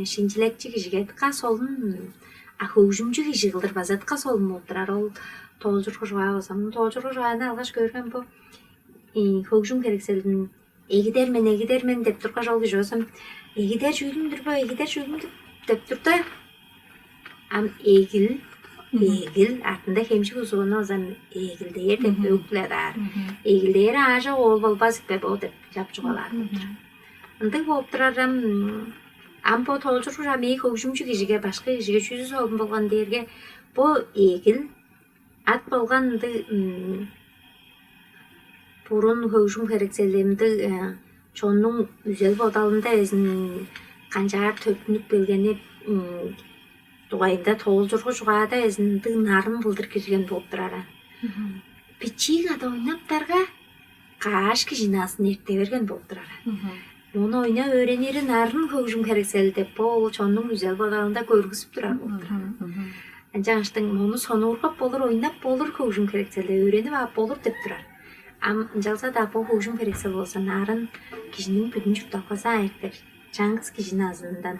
шинчилекчи кижиге дыка солун, а хөгжүмчү кижи кылдыр база дыка солун болуп турар. Ол тоолчургу чугаа базам тоолчургу чугааны алгаш көрген бу хөгжүм херекселин эгидер мен, эгидер мен деп тургаш, ол кижи болзам эгидер чүүлүм-дүр бо, эгидер чүүлүм деп турда, ам эгил, эгил артында хемчик узуну озан эгилдээр деп өг-биле адаар. Эгилдээри аажок оол болбас иппе бо деп чап чугаалаар болуп турар. Ындыг болуп турар ам. Ам бо тоолчургуш ам ээй хөгжүмчү кижиге, башкы кижиге чүзү солун болган дээрге, бо эгил ат болган ындыг бурун хөгжүм херекселдемдиг чоннуң үзел бодалында безин канчаар төрүттүнүп келгени дугайында тоолчургу чугаада безин ындыг нарын кылдыр кирген болуп турар. Бичии када ойнаптарга каш кижи назын эрте берген болуп турар. Ону ойнап өөренери нарын хөгжүм херексели деп бо ол чоннуң үзел бодалында көргүзүп турар болуп турар. Ынчангаштың мону сонуургап болур, ойнап болур, хөгжүм херексели өөренип ап болур деп турар. Ам ынчалза-даа бо хөгжүм херексел болза нарын кижиниң бүдүн чуртталгазы аайыктыр. Чаңгыс кижини азындан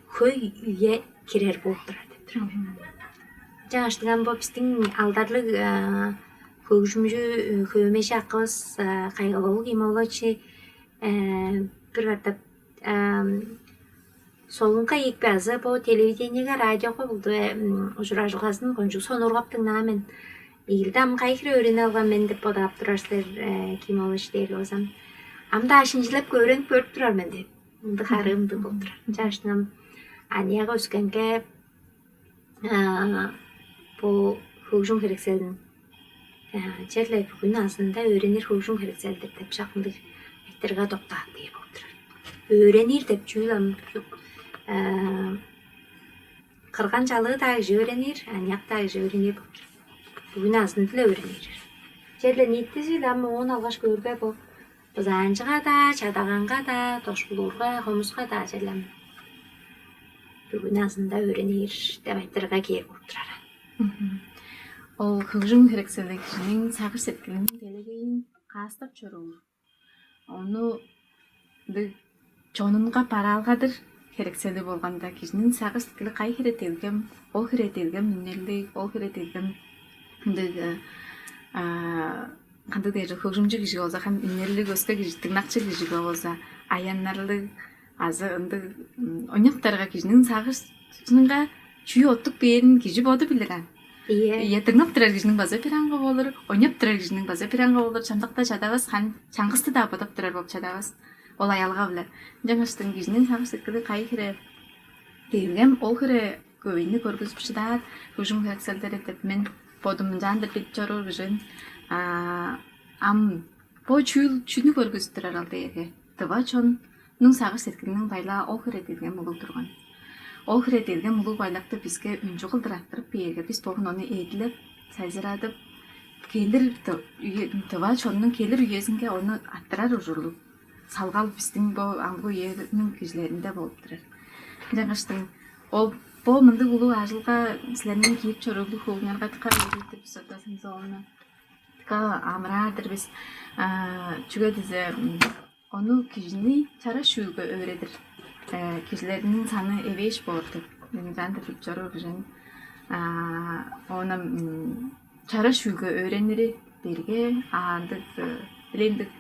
хөй үе кирер болуп турар деп турар. Ынчангаштың ам бо биздиң алдарлыг хөгжүмчү хөөмежи акывыс Кайгылуулуг Имолочи бир катап солунга ийикпе азы бо телевидениеге, радиого булду ужуражылгазын кончуг сонуургап дыңнаан мен. Ийилди ам кайы хире өөрүнүп алган мен деп бодаап турар силер, Ким ол иштерге базам ам-даа шинчилеп өөренип көрүп турар мен деп. Ындыг харыымдыг болуп турар. Чааштың ам аныяга өскенге бо хөгжүм херекселин черле бүгүн азында өөренир хөгжүм херекселдер деп шак ындыг айтырга доктаап кээр болуп турар. Өөренир деп чүүл ам кырган чалыы-даа кижи өөренир, аныяк-даа кижи өөренир болуп турар. Бүгүн азында-ла өөренир. Черле ниитизи-биле ам оон алгаш көөрге, бо бызаанчыга-даа, чадаганга-даа, дошпулуурга, хомуска-даа черле ам бүгүн азында өөренир деп айтырга кээр болуп турар. Ол хөгжүм херексели кижиниң сагыш сеткилиниң делегейин каастап чоруур. Ону ындыг чонунга бараалгадыр херексели болганда, кижиниң сагыш сеткили кайы хире делгем, ол хире делгем үнелдиг, ол хире делгем ындыг кандыг дээр хөгжүмчү кижи болза, хам үнеллиг, өске кижи, дыңнакчы кижиге болза, аяннарлыг азы ындыг ойноптарга кижиниң сагышынга чүү оттук бээрин кижи боду билир аан. Ийе. Ийе, дыңнап турар кижиниң база бир аңгы болур, ойноп турар кижиниң база бир аңгы болур, чамдыкта чадавас, хам чаңгысты-даа бодап турар болуп чадавас. Ол аялга-биле. Ынчангаштың кижиниң сагыш сеткили кайы хире делгем, ол хире көвейни көргүзүп шыдаар хөгжүм херекселдери деп мен бодум ынчаандыр билип чоруур кижим. Ам бо чүүл чүнү көргүзүп турар ал дээрге, тыва чоннуң сагыш сеткилиниң байлаа ол хире делгем улуг турган. Ол хире делгем улуг байлакты биске өнчү кылдыр арттырып бээрге, бис богун ону эдилеп, сайзырадып, келир тыва чоннуң келир үезинге ону арттырар ужурлуг салгал бистиң бо амгы үениң кижилеринде болуп турар. Ынчангаштың ол бо мындыг улуг ажылга силерниң кирип чоруурлуг хуугуңарга дыка өөрүп тур бис, Светлана Самсоновна. Дыка амыраар-дыр бис. Чүге дизе ону кижини чараш чүүлге өөредир кижилерниң саны эвээш боор деп мен ынчаан-дыр билип чоруур кижим. Ону чараш чүүлге өөренири дээрге, а ындыг эле ындыг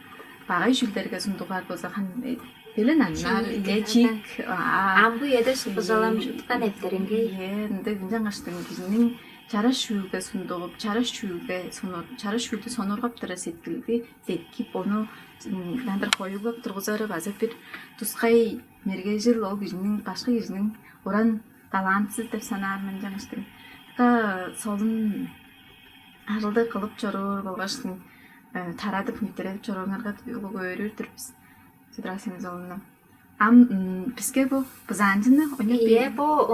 багай чүүлдерге сундугаар болза, хам белен аннаар, ийе, чик, амгы үеде суккузалам чуткан эптериңгей. Ийе, ындыг. Ынчангаштың кижиниң чараш чүүлге сундугуп, чараш чүүлге сонор, чараш чүүлдү сонургап турар сеткилди зеркип, ону ындыр хоюглап тургузары база бир тускай мергежил, ол кижиниң, башка кижиниң уран талантызы деп санаар мен. Ынчангаштың солун ажылды кылып чоруур болгаштың тарадып, ниитиредип чорууруңарга улуг өөрүүр-дүр бис, Светлана Самсоновна. Ам биске бо бызаанчыны ойнап, ийе, бо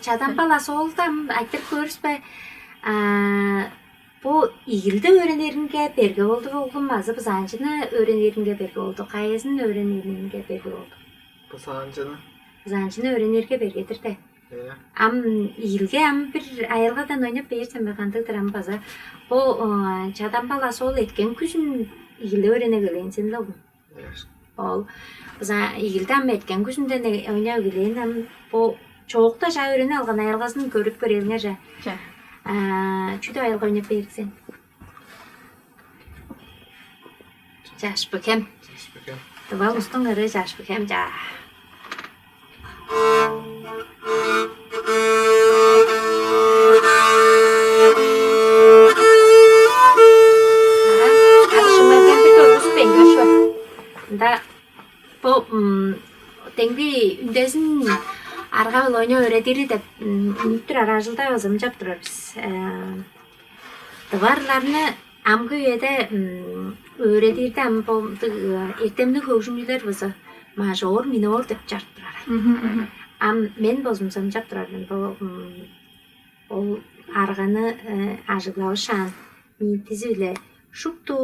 чадамбал асоолда ам айтырып көрүспе. Бо игилди өөрениринге берге болду болгум азы бызаанчыны өөрениринге берге болду, кайызын өөрениринге берге болду? Бызаанчыны. Бызаанчыны өөренирге бергедир де. Ам игилге ам бир аялгадан ойнап бээр сен бе, кандыг-дыр ам база? Бо чадамбал асоол эрткен күзүн игилди өөрене келген сен-ле, оглум. Ол база игилди ам эрткен күзүнден ойнап келген. Ам бо чоокта чаа өөренип алган аялгазын көрүп көрээлиңер че. Че. Чүдү аялга ойнап бээр сен? Чаш быхем. Чаш быхем. Тыва улустуң ыры чаш быхем, чаа. Ага, ады шымардан бир көргүзүп бейн, көршү бар. Мында бо демги үндезин арга-биле ойнап өөредири деп үнүп турар ажылда база ынчап турар бис. Тыварларны амгы үеде өөредирде ам бо эртемниг хөгжүмчүлер база мажор, минор деп чарып турар. Ам мен болзумза ынчап турар мен, бо ол арганы ажыглавышаан, ниитизи-биле шупту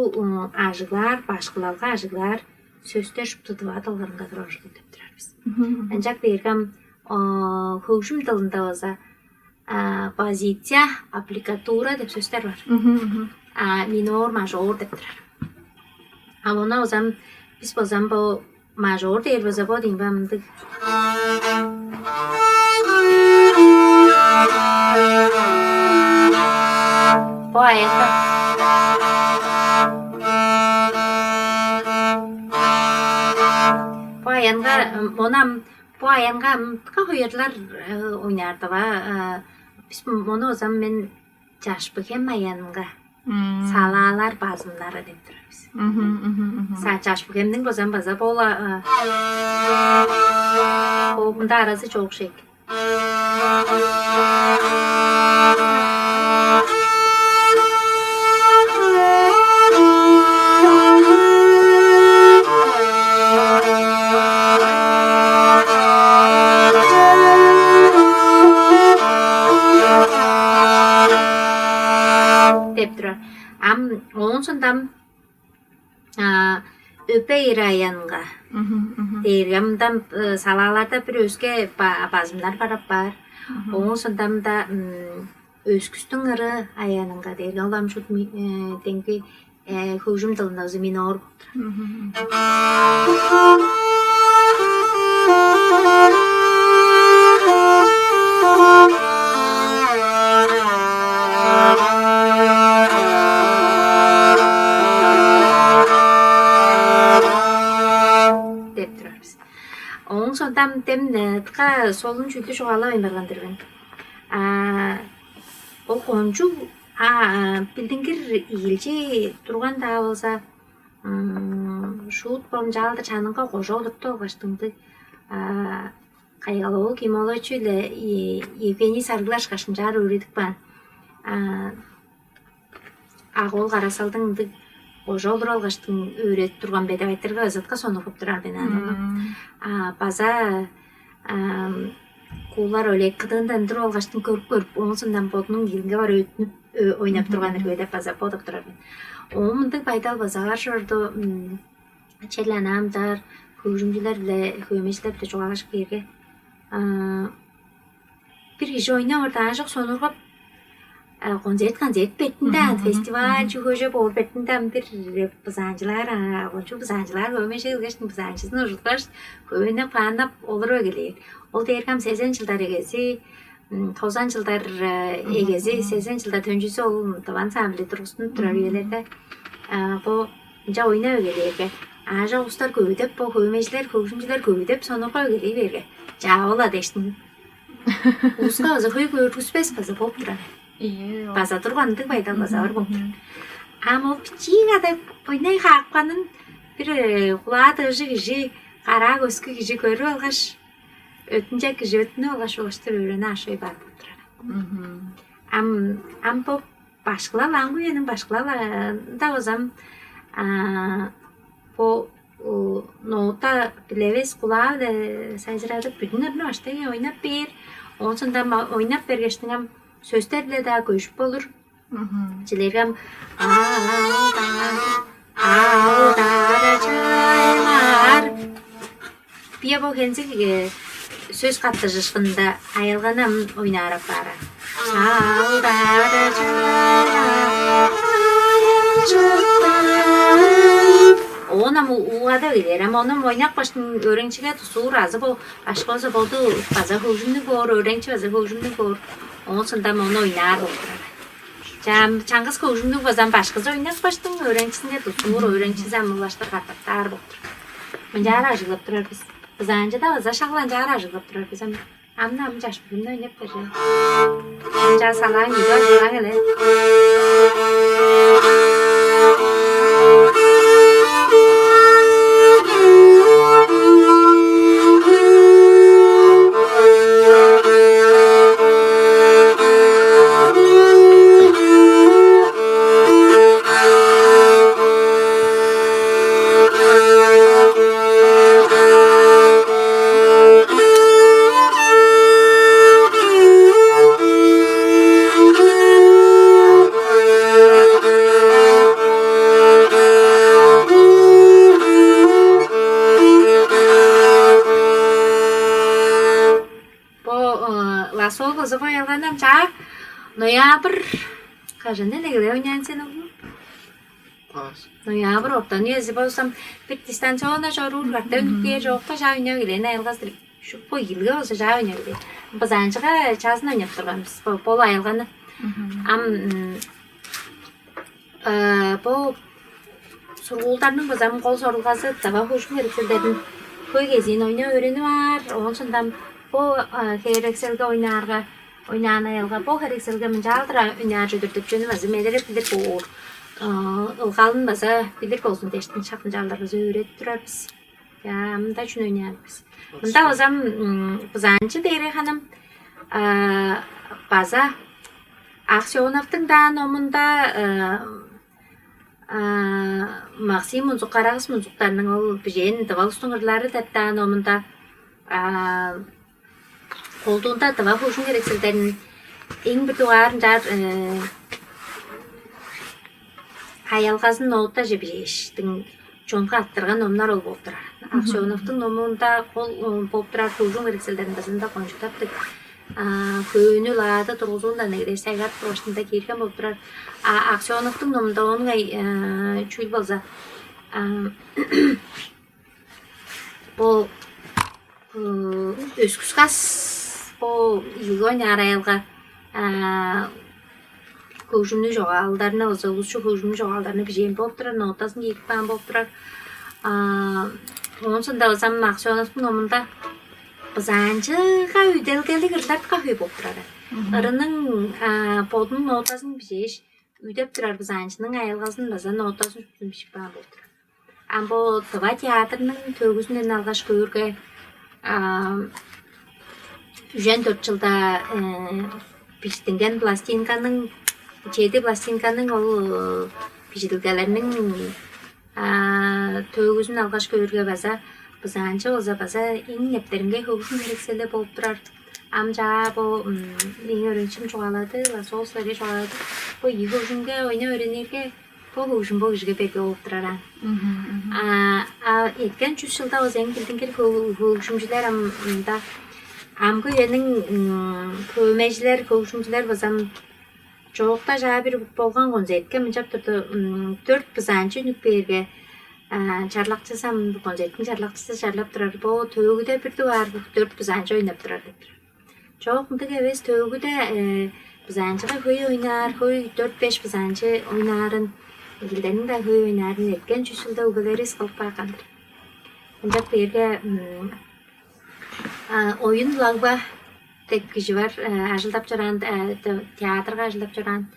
ажыглаар, башкылалга ажыглаар сөстер шупту тыва дылдарынга турар ужурлуг деп турар бис. Ынчап бээрге ам хөгжүм дылында база позиция, аппликатура деп сөстер бар. Минор, мажор деп турар. А ону озам, бис базам бо мажор дээр база бо дейм ба, мындыг. Бо аянга. Бо аянга, монам бо аянга мындыка хуярлар ойнаар-дыр ба? Бис мону озам мен чаш быхем аянга салаалар базымнары деп турар бис. Са чаш быхемниң базам база бола. О, мында аразы чоок шек. Ам, а, өпей ыраянга дээрге мындан, э, салааларда бир өске ба- базымнар барап баар. Оон сондамда өскүстүң ыры аянынга дээрге ол ам шут ми- э, деңги, э, хөгжүм дылында озу минор болуп турар. Деп турар бис. Ооң сондам дем, э, тыка солун чүүлдү чугаалавайн барган-дыр мен. А, ол кончуг, а, а, билдингир ийилчи турган-даа болза, м, шуут болунчаалдыр чанынга кожа олуртуп алгаштыңдыг, а, Кайгал-оол Ким-оолович-биле Евгений Сарыглаш кашынчаар өөредип каан. А, Ак-оол Кара-Салдың ындыг кожа олуруп алгаштың өөредип турган бе деп айтырга, ызытка сонуургап турар мен аны. А, база, ам, Куулар Олег кыдыындан туруп алгаштың көрүп-көрүп, оон соондан бодунуң ийилинге барып өттүнүп, ө- ойнап турган ирги деп база бодап турар мен. Оон мындыг байдал база бар чорду, м, черле ана амдаар хөгжүмчүлер-биле, хөөмейжилер-биле чугаалажып кээрге, а, бир кижи ойнап орда аажок сонуургап, а, концерт, концерт беттинде, фестиваль чүгөже боор беттинде ам бир бызаанчылаар, а, кончуг бызаанчылаар хөөмейже келгештиң бызаанчызын ужуткаш, хөөннеп, хааннап олуруп эгелээр. Ол дээрге ам сезен чылдар эгези, м, тозан чылдар, э, эгези, сезен чылдар төнчүзү ол тыва ансамбли тургустунуп турар үелерде, а, бо ынча ойнап эгелээрге, аажок улустар көвүдеп, бо хөөмейжилер, хөгжүмчүлер көвүдеп, сонуургап эгелей бээрге, чаа, ол-ла дээштиң. Улуска база хөй көргүспес база болуп турар. Ийе. База турган ындыг байдал база бар болуп турар. Ам ол бичии када ойнай хаапканын бир, э, кулаа дыыжы кижи, караа көскү кижи көрүп алгаш, өттүнчек кижи өттүнүп алгаш, улаштыр өөрени аашой баар болуп турар. Ам, ам бо башкылал, аңгы үениң башкылалында базам, а, бо, о, ноута билевес кулаа-биле сайзырадып, бүдүн ырны баштай ойнап бээр. Оон соонда ма- ойнап бергештиң ам сөстер-биле-даа көжүп болур. Чилерге ам «Алдара, алдара чайлар». Бия бо хензиг, э, сөс каттыжышкында аялганы ам ойнаар апаар. Алдара чайлар. Оон ам уугада келер. Ам ону ам ойнап каштың өөреникчиге тусуур азы бо башкы болза боду база хөгжүмнүг боор, өөреникчи база хөгжүмнүг боор. Оон соонда ам ону ойнаар болуп турар. Чам чаңгыс хөгжүмнүг база ам башкызы ойнап каштың, өөреникчизинге тусуур, өөреникчизи ам улаштыр катаптаар болуп турар. Мынчаар ажыглап турар бис. Бызаанчыда база шак ынчаар ажыглап турар бис ам. Ам-на ам чаш бүрүмнү ойнап бер. Ынчаар салаан ийи ажыглаан эле. Бо, э, ласол база боялгандан чаа ноябрь кажан эле келе ойнаан сен ол? Ноябрь ортан үези болсам, бир дистанционно чоруур катта үнүп кээр чоокта чаа ойнап келээн айылгас-тыр. Шуп бо ийилге болза чаа ойнап келээн. Бызаанчыга чаазын ойнап турган бис. Бо бол айылганы. Ам, м, э, бо сургуулдарның база ам кол сорулгазы тыва хөгжүм херекселдерин хөй кезиин ойнап өөренип аар. Оон сондам бо, э, херекселге ойнаарга, ойнаан айылга бо херекселге мынчаалдыр ойнаар чүве-дир деп чүвени база медереп билир боор. Э, ылгалын база билир болзун дээштиң шак мынчаалдыр база өөредип турар бис. Я, мында чүнү ойнаан бис? Мында база, м, бызаанчы дээри ханым, а, база Аксеновтуң-даа номунда, э, а, Максим Мунзук, Карагыс Мунзуктарның ол бижээн «Тыва улустуң ырлары» деп-даа номунда, а, колдуунда тыва хөгжүм херекселдерин эң бир дугаарын чаар, э, аялгазын нотаже бижээштиң чонга арттырган номнар ол болуп турар. Аксеновдуң номунда ол болуп турар, хөгжүм эрикселдерин базында кончудаптыг көөнү лаады тургузуундан эгелээш сайгарып тургуштунда киирген болуп турар. А Аксеновдуң номунда оон ыңай чүүл болза, бо өскүс кас бо ийилгоон аарайылга хөгжүмнүг чогаалдарны база улусчу хөгжүмнүг чогаалдарны бижээн болуп турар, нотазын киирип каан болуп турар. Оон соонда база Аксеновдуң номунда бызаанчыга үделгелиг ырларга хөй болуп турар. Ырының бодунуң нотазын бижээш, үдеп турар бызаанчының аялгазын база нотазын шуптузун бижип каан болуп турар. Ам бо Тыва театрының төөгүзүнден алгаш көөрге, үжен дөрт чылда бижиттинген пластинканың, чеди пластинканың ол бижидилгелерниң төөгүзүн алгаш көөрге, база бызаанчы болза база эң нептеринге хөгжүм херексели болуп турар. Ам чаа бо мээң өөреникчим чугаалады, соолсуларга чугаалады. Бо ийи хөгжүмге ойнап өөренирге, бо хөгжүм бо кижиге берге болуп турар аан. А эрткен чүс чылда база эң билдингир хөгжүмчүлер ам мында амгы үениң хөөмейжилер, хөгжүмчүлер база ам чоокта чаа бир болган концертке мынчап турду, дөрт бызаанчы үнүп бээрге, чарлакчызы ам концерттиң чарлакчызы чарлап турар. Бо төөгүде бир дугаар дөрт бызаанчы ойнап турар деп турар. Чоок, ындыг эвес, төөгүде бызаанчыга хөй ойнаар, хөй дөрт-беш бызаанчы ойнаарын, игилдениң-даа хөй ойнаарын эрткен чүс чылда өгбелеривис кылып каапкан-дыр. Ынчап кээрге Оюн Лагба деп кижи бар, ажылдап чораан, театрга ажылдап чораан.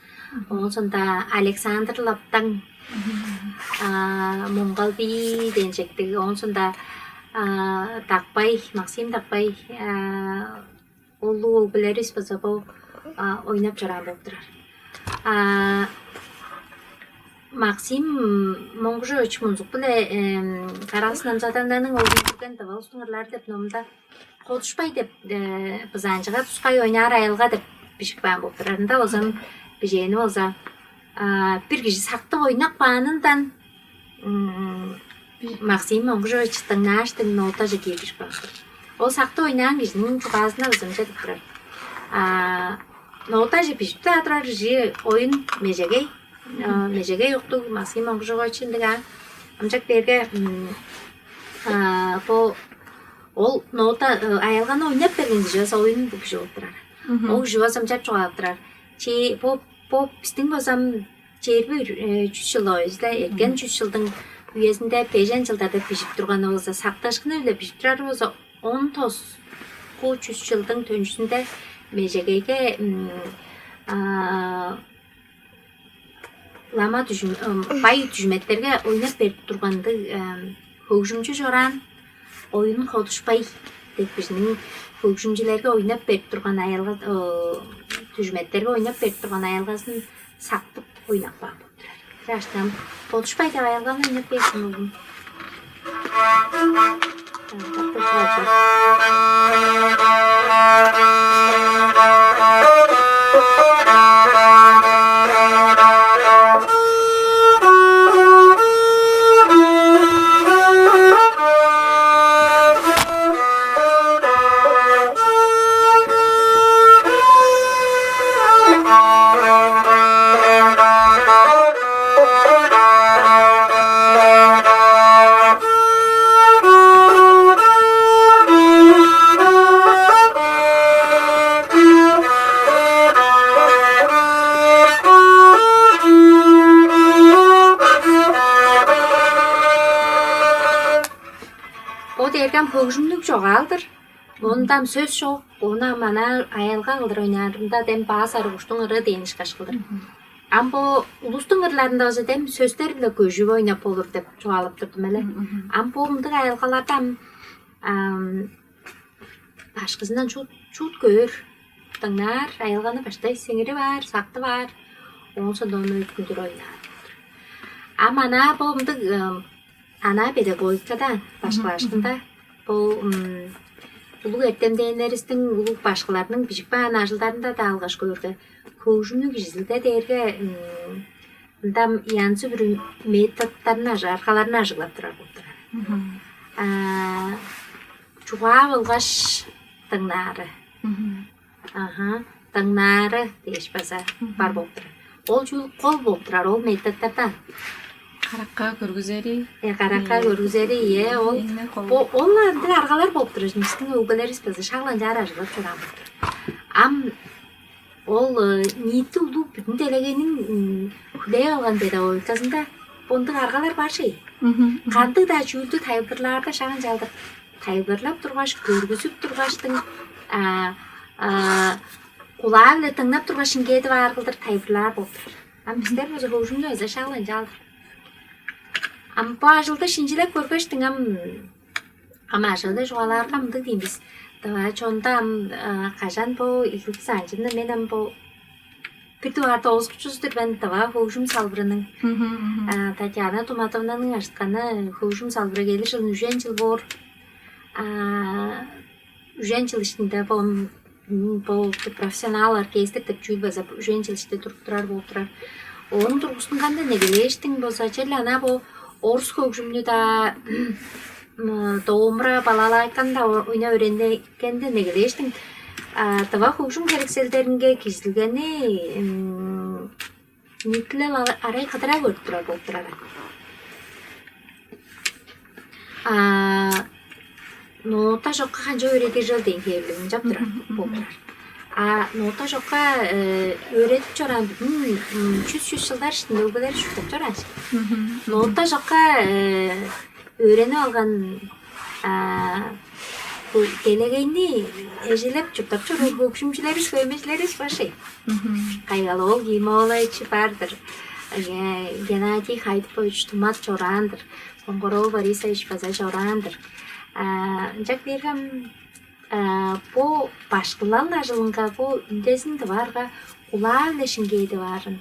Оон соонда Александр Лаптаң, Муңгалбий дээн чектиг. Оон соонда Дакпай, Максим Дакпай, улуг өгбелеривис база бо ойнап чораан болуп турар. Максим Монгужович Мунзук-биле Кара-Кыс Намзадовнаның оглун көрген «Тыва улустуң ырлары» деп номунда «Кодушпай» деп бызаанчыга тускай ойнаар аялга деп бижип каан болуп турар. Ында болза бижээни болза бир кижи сактып ойнап каанындан Максим Монгужович дыңнааштың нотаже кииргип каан. Ол сактып ойнаан кижиниң чугаазында база мынча деп турар. Нотаже бижип-даа турар кижи оюн межегей, межегей уктуг Максим Монгужович ындыг аа. Ынчап кээрге бо ол нота аялганы ойнап берген кижи база оюн бо кижи болуп турар. Ол кижи база мынчап чугаалап турар. Че бо бо бистиң база ам чээрби чүс чыл ойузда, эрткен чүс чылдың үезинде, бежен чылдарда бижип турганы болза, сактыышкыны-биле бижип турары болза, он тоску чүс чылдың төнчүзүнде межегейге лама дүжүм, бай дүжүметтерге ойнап берип тургандыг хөгжүмчү чораан, оюн «Кодушпай» деп бижиниң хөгжүмчүлерге ойнап берип турган аялга, дүжүметтерге ойнап берип турган аялгазын сактып ойнап каан болуп турар. Чаштан «Кодушпай» деп аялганы ойнап берсин, оглум. Бо дээрге ам хөгжүмнүг чогаал-дыр. Оонда ам сөс чок, ону ам анаа аялга кылдыр ойнаарында дем баа сарыгуштуң ыры дээн ышкаш кылдыр. Ам бо улустуң ырларында болза дем сөстер-биле көжүп ойнап болур деп чугаалап турдум эле. Ам бо мындыг аялгаларда ам башкызындан чуут, чуут көөр, дыңнаар, аялганы баштай сиңирип аар, сактып аар, оон соонда ону өткүндүр ойнаар. Ам анаа бо мындыг анаа педагогикада башкылаашкында бо улуг эртемденнеривистиң, улуг башкыларның бижип каан ажылдарында-даа алгаш көөрге, хөгжүмнүг кижизилге дээрге Ында янзы-бүрү методтарын, аргаларын ажыглап турар болуп турар. Чугаа болгаш дыңнаары. Аха, дыңнаары дээш база бар болуп турар. Ол чүүл кол болуп турар, ол методтардан. Каракка көргүзери. Э, каракка көргүзери, э, ол бо ол андыг аргалар болуп турар. Биздин өгбелерибиз база шак ынчаар ажыглап чораан болуп турар. Ам ол ниити улуу бүдүн делегейниң хүлээп алган педагогиказында бондуг аргалар бар шей. Кандыг-даа чүүлдү тайылбырлаарда шак ынчалдыр тайылбырлап тургаш, көргүзүп тургаштың, кулаа-биле дыңнап тургаш, шиңгээдип аар кылдыр тайылбырлаар болуп турар. Ам бистер болза хөгжүмнү база шак ынчалдыр. Ам бо ажылды шинчилеп көргештиң, ам ам ажыында чугаалаарга мындыг дейм бис. Давай чонда ам кажан бо ийгилдис анчыны мен ам бо бир дугаарда оозукчузу-дур мен, давай хөгжүм салбырының. Татьяна Туматовнаның ажытканы хөгжүм салбыры келир чылын үжен чыл боор. Үжен чыл иштинде бо бо профессионал оркестр деп чүүл база үжен чыл иште туруп турар болуп турар. Ооң тургустунганда негелээштиң болза черле ана бо орус хөгжүмнү-даа домра балалайканда ойна өөренгенде негелээштиң дыва хөгжүм херекселдеринге кижизилгени ниитилел арай кыдыра көрүп турар болуп турар. А нота чокка канча өөредир чыл дээн хевирлиг ынчап турар болуп турар. А нота чокка өөредип чораан бүдүн чүс чүс чылдар иштинде өгбелер шуптап чораан. Нота чокка өөренип алган бу делегейни эжелеп чурттап чоруур хөгжүмчүлеривис, хөөмейжилеривис бар шей. Кайгал-оол Ким-оолович бар-дыр. Геннадий Хайдыпович Тумат чораан-дыр. Коңгар-оол Борисович база чораан-дыр. Ынчап кээрге ам бо башкылал ажылынга бо үндезин дываарга кулаа-биле шиңгээдип аарын,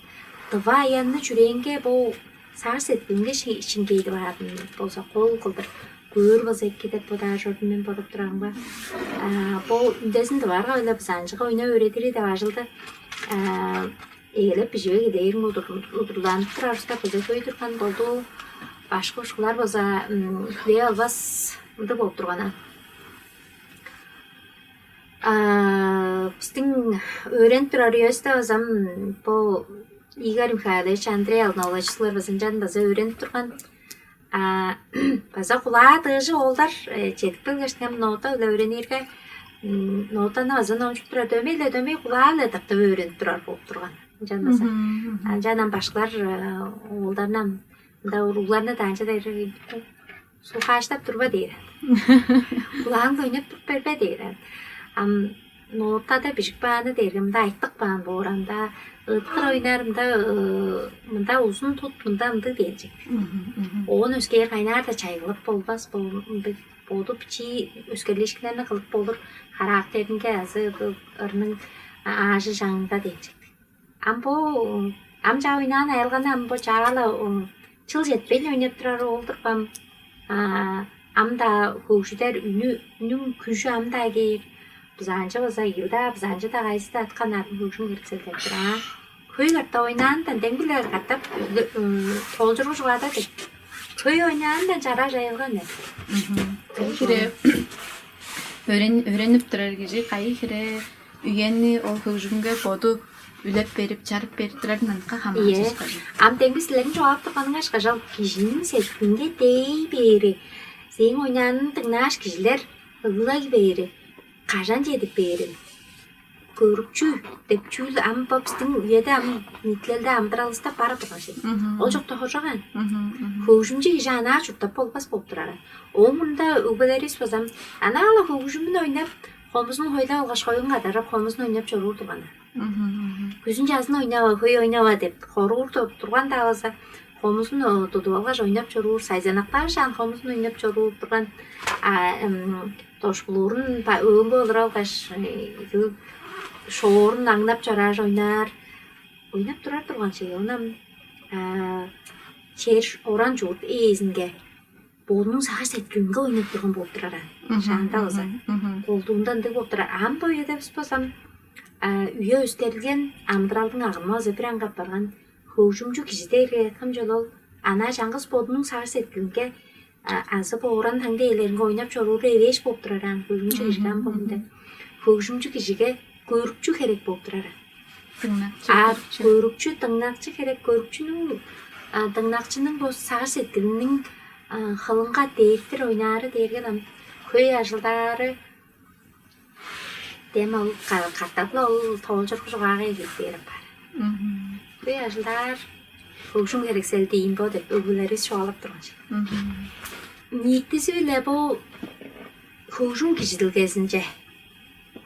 дыва аянны чүрээнге бо сагыш-сеткилинге шиңгээдип аарын болза кол кылдыр көөр болза эки деп бодаар чордум мен бодап турарымга. Бо үндезин дываарга-биле бызаанчыга ойнап өөредири деп ажылды ээлеп биживе кедээрин удурланып турарывыста база хөй турган болду. Башкы ушкулар база хүлээп албас ындыг болуп турган. Бистиң өөренип турар үевисте база бо Игорь Михайлович, Андрей Алдын-ооловичтер база ынчан база өөренип турган. База кулаа дыыжы оолдар чедип келгештиң ам нота-биле өөренирге, нотаны база номчуп турар, дөмей-ле дөмей кулаа-биле тыртып өөренип турар болуп турган. Ынчан база ынчан ам башкылар оолдарны ам мында уругларны даанча дээр Сулхааштап турба дээр. Кулааңда ойнап туруп бербе дээр. Ам нотада бижик бааны дээрге мында айтык баан боор, анда ыыткыр ойнаар, мында мында узун тут, мында ындыг дээрчик. Оон өскээр кайнаар-да чайгылып болбас бо ындыг боду бичии өскерлиишкиннерни кылып болур характеринге азы ырның аажы чаңынга дээрчик. Ам бо ам чаа ойнаан аялганы ам бо чаала чыл четпейн ойнап турар ол турган. Ам-даа хөгжүдер үнү үнүң күжү ам-даа кээр. Бызаанчы база ийил-даа, бызаанчы-даа кайызы-даа аткан арын хөгжүм кирикселдеп тур аа. Хөй катап ойнаандан дең-биле катап тоолчургу чугаада деп. Хөй ойнаандан чараа жайылган. Кайы хире өөренип турар кижи кайы хире үени ол хөгжүмге боду үлеп берип, чарып берип турарындан Ийе. Хамааржыш. Ам демги силерниң чугаалап турганыңар ышкаш ал кижиниң сеткилинге дей бээри, сээң ойнаанын дыңнааш кижилер ыглай бээри, кажан чедип бээрин, көрүкчү деп чүүл ам бо биздиң үеде ам ниитилелде амыдыралывыста бара турган шей. Ол чокта хоржоган. Хөгжүмчү кижи анаа чурттап болбас болуп турар. Ооң мурнунда өгбелеривис база анаа-ла хөгжүмүн ойнап, хомузун хойлап алгаш, хоюн кадарып, хомузун ойнап чоруур турганнар. Күзүн чазын ойнава, хөй ойнава деп хоруур турган-даа болза, хомузун тудуп алгаш ойнап чоруур, сайзанактаашаан хомузун ойнап чоруур турган. Дошпулуурун өөнгө олура алгаш, шоорун аңнап чорааш ойнаар. Ойнап турар турган чей. Онам чер оран чуут ээзинге бодунуң сагыш сеткилинге ойнап турган болуп турар. Шаанда база колдуунда ындыг болуп турар. Ам бо үеде бис базам үе өскерилген, амыдыралдың агымы база бир аңгап барган. хөгжүмчү кижи дээрге кым чүл ол? Анаа чаңгыс бодунуң сагыш-сеткилинге азы бооран таңды ээлеринге ойнап чоруур эвээш болуп турар аан. Хөгжүмчү кижи кам болун деп. Хөгжүмчү кижиге көрүкчү херек болуп турар аан. Дыңнакчы, а көрүкчү. Көрүкчү, дыңнакчы херек. Көрүкчүнүң, дыңнакчының бо сагыш-сеткилиниң хылынга дээптир ойнаары дээрге ам хөй ажылдаары. Дем ол катап-ла ол тоолчургу чугаага эгелип бээр апаар. Хөй ажылдаар хөгжүм херекселди ийин бо деп өгбелеривис чугаалап турган чүве. Ниитизи-биле бо хөгжүм кижизидилгезинче,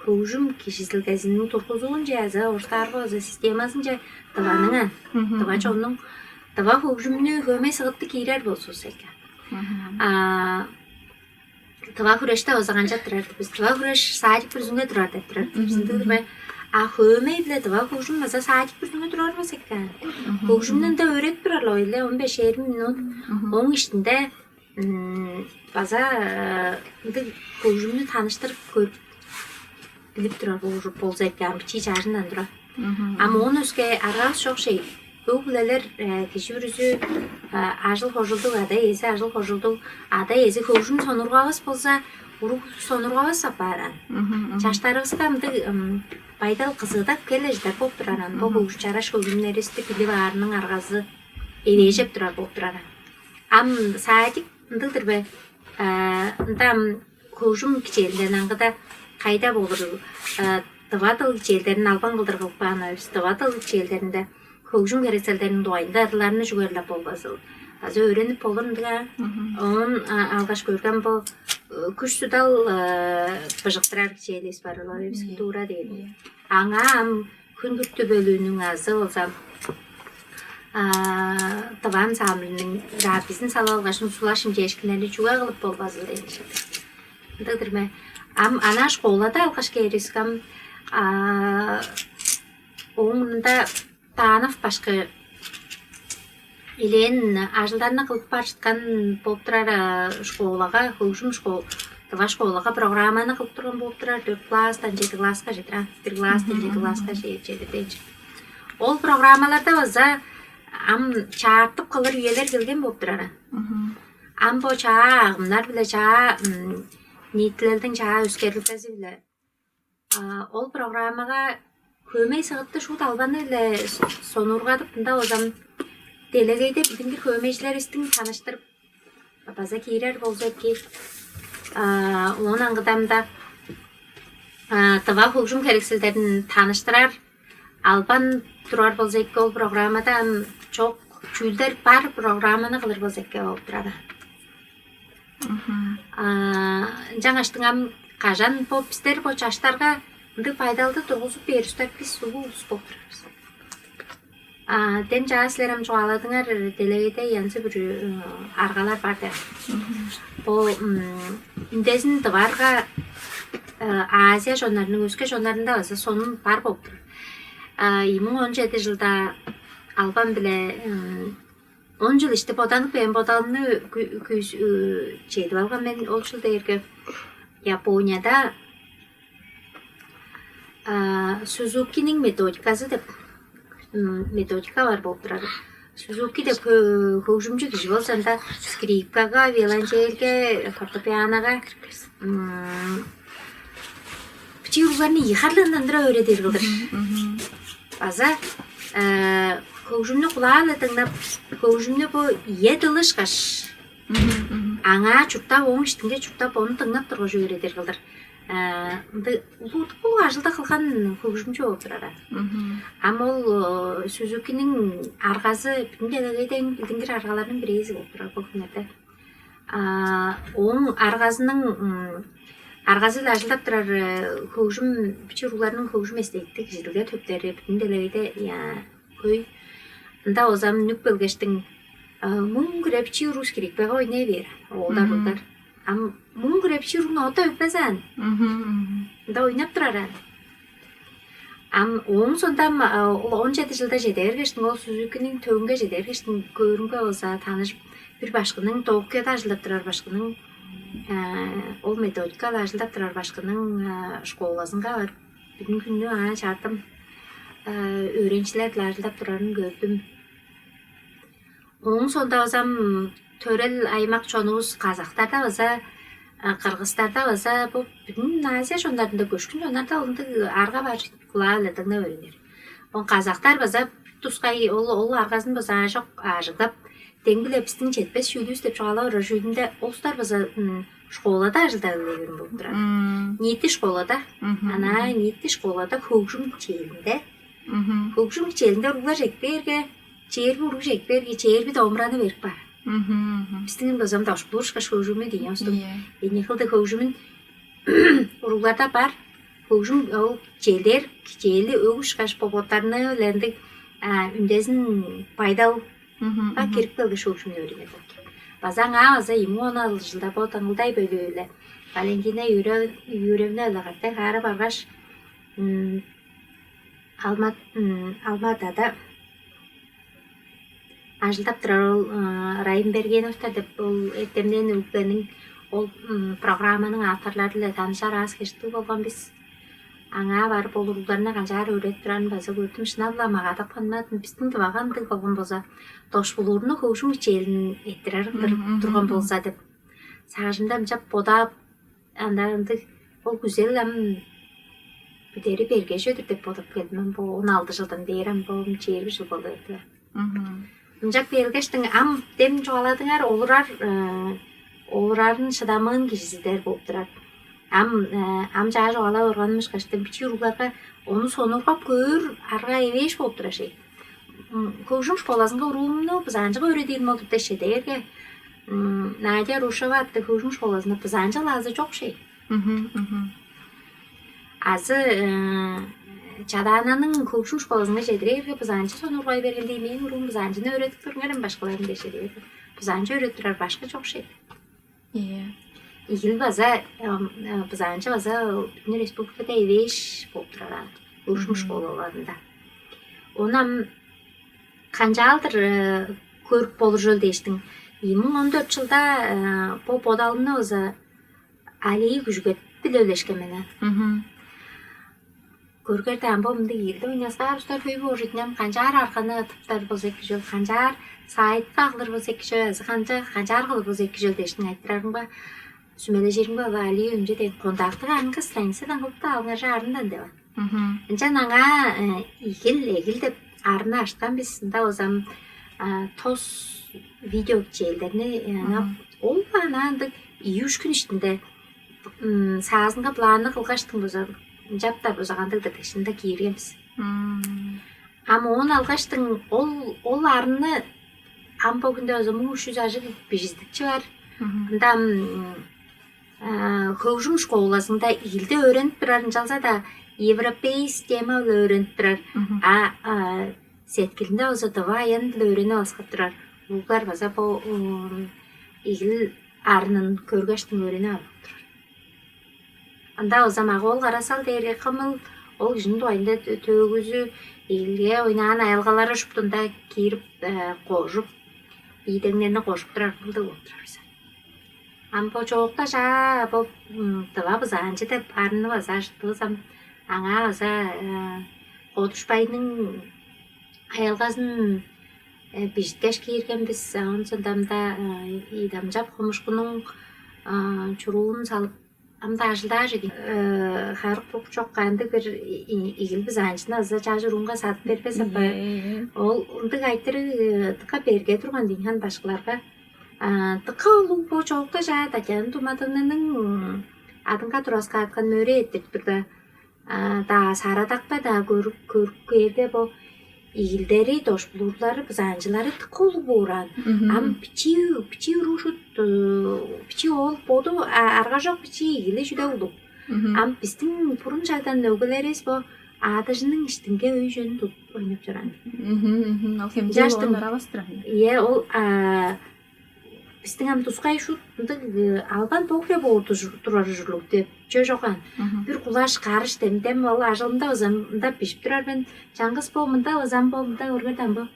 хөгжүм кижизидилгезиниң тургузуунче азы орустаарга база системазынче Тываның, тыва чоннуң, тыва хөгжүмнү хөөмей сыгытты киирер болзувус экен. А тыва хүреште база канчап турар бис? Тыва хүреш садик бүрүзүнге турар деп турар бис. Ындыг турбай. А хөөмей-биле тыва хөгжүм база садик бүрүзүнге турар болза экен. Хөгжүмнү ында өөредип турар-ла ойле он беш чийим минут. Ооң иштинде база ындыг хөгжүмнү таныштырып көрүп билип турар болза экен, бичии чажындан тура. Ам оон өске аргавыс чок шей. Өг-бүлелер, кижи бүрүзү ажыл-хожулдуг, ада-иези ажыл-хожулдуг, ада-иези хөгжүм сонургавас болза, уруг сонургавас апаар аан. Чаштарывыска ындыг байдал кызыыдап кел-ле чыдар болуп турар аан. Бо хөгжүм, чараш хөгжүмнеривисти билип аарының аргазы эвээжеп турар болуп турар аан. Ам садик ындыг-дыр бе? Ында ам хөгжүм кичээлинден аңгыда кайда болурул? Тыва дыл кичээлдерин албан кылдыр кылып каан бис. Тыва дыл кичээлдеринде хөгжүм херекселдериниң дугайында ырларны чүгерлеп болбазыл. Азы өөренип болур ындыг аа. Оон алгаш көрген бо күш судал быжыктырар кичээливис бар ол, физкультура дээн. Аңаа ам хүн бүртү бөлүүнүң азы болза тыва ансамбльниң записин салып алгаш, узула шимчээшкиннерни чүге кылып болбазыл дээн. Ындыг-дыр ме? Ам анаа школада алгаш кээривиске ам ооң мында Танов башкы элээн ажылдарны кылып бар чыткан болуп турар. Школага, хөгжүм школ, тыва школага программаны кылып турган болуп турар. Дөрт класстан чеди класска чедир, бир класстан чеди класска чедир дээнчи. Ол программаларда база ам чаартып кылыр үелер келген болуп турар. Ам бо чаа агымнар-биле, чаа ниитилелдиң чаа өскерлигези-биле ол программага хөөмей сыгытты шуут албаны-биле сонуургадып, мында озам делегейде билдингир хөөмейжилеривистиң таныштырып база киирер болза эки. Оон аңгыда мында тыва хөгжүм херекселдерин таныштырар албан турар болза эки, ол программада ам чок чүүлдер бар, программаны кылыр болза эки болуп турар. Ынчангаштың ам кажан бо бистер бо чаштарга ындыг байдалды тургузуп бээр устар, бис улуу улус болуп турар бис. Дем чаа силер ам чугааладыңар, делегейде янзы-бүрү аргалар бар деп. Бо үндезин дыварга Азия чоннарының өске чоннарында база сонун бар болуп тур. Ийи муң он чеди чылда албан-биле он чыл ишти боданып, ээн бодалымны чедип алган мен ол чыл дээрге Японияда Сузукиниң методиказы деп методика бар болуп турар. Сузуки деп хөгжүмчү кижи болза, анда скрипкага, виолончельге, фортепианога бичии уругларны ийи харлыындан тура өөредир кылдыр. База хөгжүмнү кулаа-ла дыңнап, хөгжүмнү бо ийе дылышкаш, аңаа чурттап, ооң иштинге чурттап, ону дыңнап тургаш өөредир кылдыр. Ынды улуг улуг ажылды кылган хөгжүмчү болуп турар. Ам ол Сузукиниң аргазы бүтүн делегейде эң билдингир аргаларның бирээзи болуп турар бо хүннерде. Ооң аргазының аргазы-биле ажылдап турар хөгжүм, бичии уругларның хөгжүм эстетиктиг кижизидилге төптери бүтүн делегейде хөй. Ында озам нүк белгештиң муң хире бичии уруу скрипкага ойнай бээр, оолдар, уруглар. Ам муң хире бичии уруу нота өппес аан. Ында ойнап турар аан. Ам ооң соонда ам ол он чеди чылда чеде бергештиң, ол Сузукиниң төөгүнге чеде бергештиң, көөрүмге болза, таныжып, бир башкының, Токиода ажылдап турар башкының, ол методикалар ажылдап турар башкының школазынга барып, бүдүн хүннү аңаа чаартым, өөреникчилер-биле ажылдап турарын көрдүм. Ооң соонда база төрел аймак чонувус казактарда база, кыргыздарда база, бо бүдүн Азия чоннарында, көшкүн чоннарда ындыг арга бар, кылаап-ла дыңнап өөренир. Оон казактар база тускай ол ол аргазын база аажок аажыгдап, дең-биле бистиң четпес чүүлүвүс деп чугаалап орар чүүлүнде, улустар база школада ажылдап эгелээн болуп турар. Ниити школада, ана ниити школада хөгжүм челинде, хөгжүм челинде уруглар чедип кээрге, чээрби уруг чедип кээрге, чээрби домбураны берип каар. Бистиң база ам дошпулуушкаш хөгжүмү дийин остуң. Ийе. Эни кылды хөгжүмүн уругларда бар. Хөгжүм ол челдер, чээли өгүшкаш боботтарны ылендиг үндезин байдалга кирип келгеш хөгжүмнү өөренер болду. База аңаа база ийи муң он алты жылда бо дыңылдай бөлүөле Валентина Юрьевна ылагартай хаара баргаш, Алмат Алматада ажылдап турар ол Райым Бергеновтар деп ол эртемнээн үлгениң ол программаның авторлары-биле таныжар аас кештиг болган бис. Аңаа барып, ол уругларны канчаар өөредип турарын база көрдүм. Шынап-ла магадап ханмадым. Бистиң дывага ындыг болган болза, дошпулуурну хөгжүм кичээлин эрттирер турган болза деп сагыжымда ынчап бодаап, анда ындыг ол күзел ам бүдери бергеш өдүр деп бодап келдим. Ам бо он алты жылдан бээр ам бо чээрби жыл болуп эрди. Ынчап келгештиң ам дем чугааладыңар, олурар олурарын шыдамыын кижизидер болуп турар. Ам ам чаа чугаалап органым ышкаштың бичии уругларга ону сонургап көөр арга эвээш болуп турар шей. Хөгжүм школазынга уруумну бызаанчыга өөредиирим ол деп дээш чеде берге, Надя Рушева аттыг хөгжүм школазында бызаанчы клазы чок шей. Азы Чадаананың хөгжүм школазынга чедирээрге бызаанчы сонургай бергендей, мээң уруум бызаанчыны өөредип туруңар эм башкыларым дээш чеде берге. Бызаанчы өөредип турар башкы чок шей. Ийе. Игил база бызаанчы база бүдүн республикада эвээш болуп турар хөгжүм школаларында. Ону ам канчаалдыр көрүп болур чүвел дээштиң. Ийи муң он дөрт жылда бо бодалымны база алии күжүгет биле үлешкен мен. Көргер даан бо мындыг ийилди ойнаскаар устар хөй боор ийдинем, канчаар арганы тыптар болза эки чүвел, канчаар сайтка кылыр болза эки чүвел, азы канча канчаар кылыр болза эки чүвел дээштиң айтырарымга, сүмележиримге ала алии өнче дег контактыга аңгы страницадан кылып алыңар чаарындан деп. Ынчан аңаа игил эгил деп арны ашкан бис ында озам тос видео кичээлдерни ынап ол ана ындыг ийи үш күн иштинде саазынга планны кылгаштың буза ынчаптар бузагандыг дыдыышында киирген бис. Ам оон алгаштың ол ол арны ам бо хүнде оза муң үш жүз ажыг бижиздикчи бар. Ында ам хөгжүм школазында ийилди өөренип турар, ынчалза-даа европейс тема-биле өөренип турар. А сеткилинде база дыва аян-биле өөренип алыскап турар. Улуглар база бо игил арнын көргештиң өөренип алып турар. Ында база мага ол карасал дээрге кымыл ол кижиниң дугайында төөгүзү, ийилге ойнаан аялгалары шуптунда киирип, кожуп, биидеңнерни кожуп турар кылдыг болуп турар бис. Ам бо чоокта чаа бо дыва бызаанчы деп арынны база ажыттывыс ам аңаа база Кодушпайның аялгазын бижиткеш киирген бис. Оон сондамда идамчап хомушкунуң чуруун салып амда ажылдаар эди. Харык бук чок кандыг бир игил бызаанчыны аза чаа чуруунга садып бербес апаар. Ол ындыг айтырыг дыка берге турган дийин хан башкыларга. Дыка улуг бо чоокта чаа Татьяна Думатовнаның адынга тураскааткан мөре эттип турда, даа сарадакта-даа көрүп кээрде бо ийилдери, дошпулуурлары, бызаанчылары дыка улуг боор аан. Ам бичии бичии уруу шут бичии ол боду аргажок бичии ийили чүдек улуг. Ам бистиң бурун чагдан өгелеривис бо аадыжының иштинге өй чөнүн тудуп ойноп чораан. Ол хемчээ Жаштым. Оон арабас турар. Ийе, ол бистиң ам тускай шут ындыг албан богре боор турар ужурлуг деп чөжоган. Бир кулаш карыш демдем ол ажылында база мында бижип турар мен. Чаңгыс бо мында базам бо мында көргөдөн бо.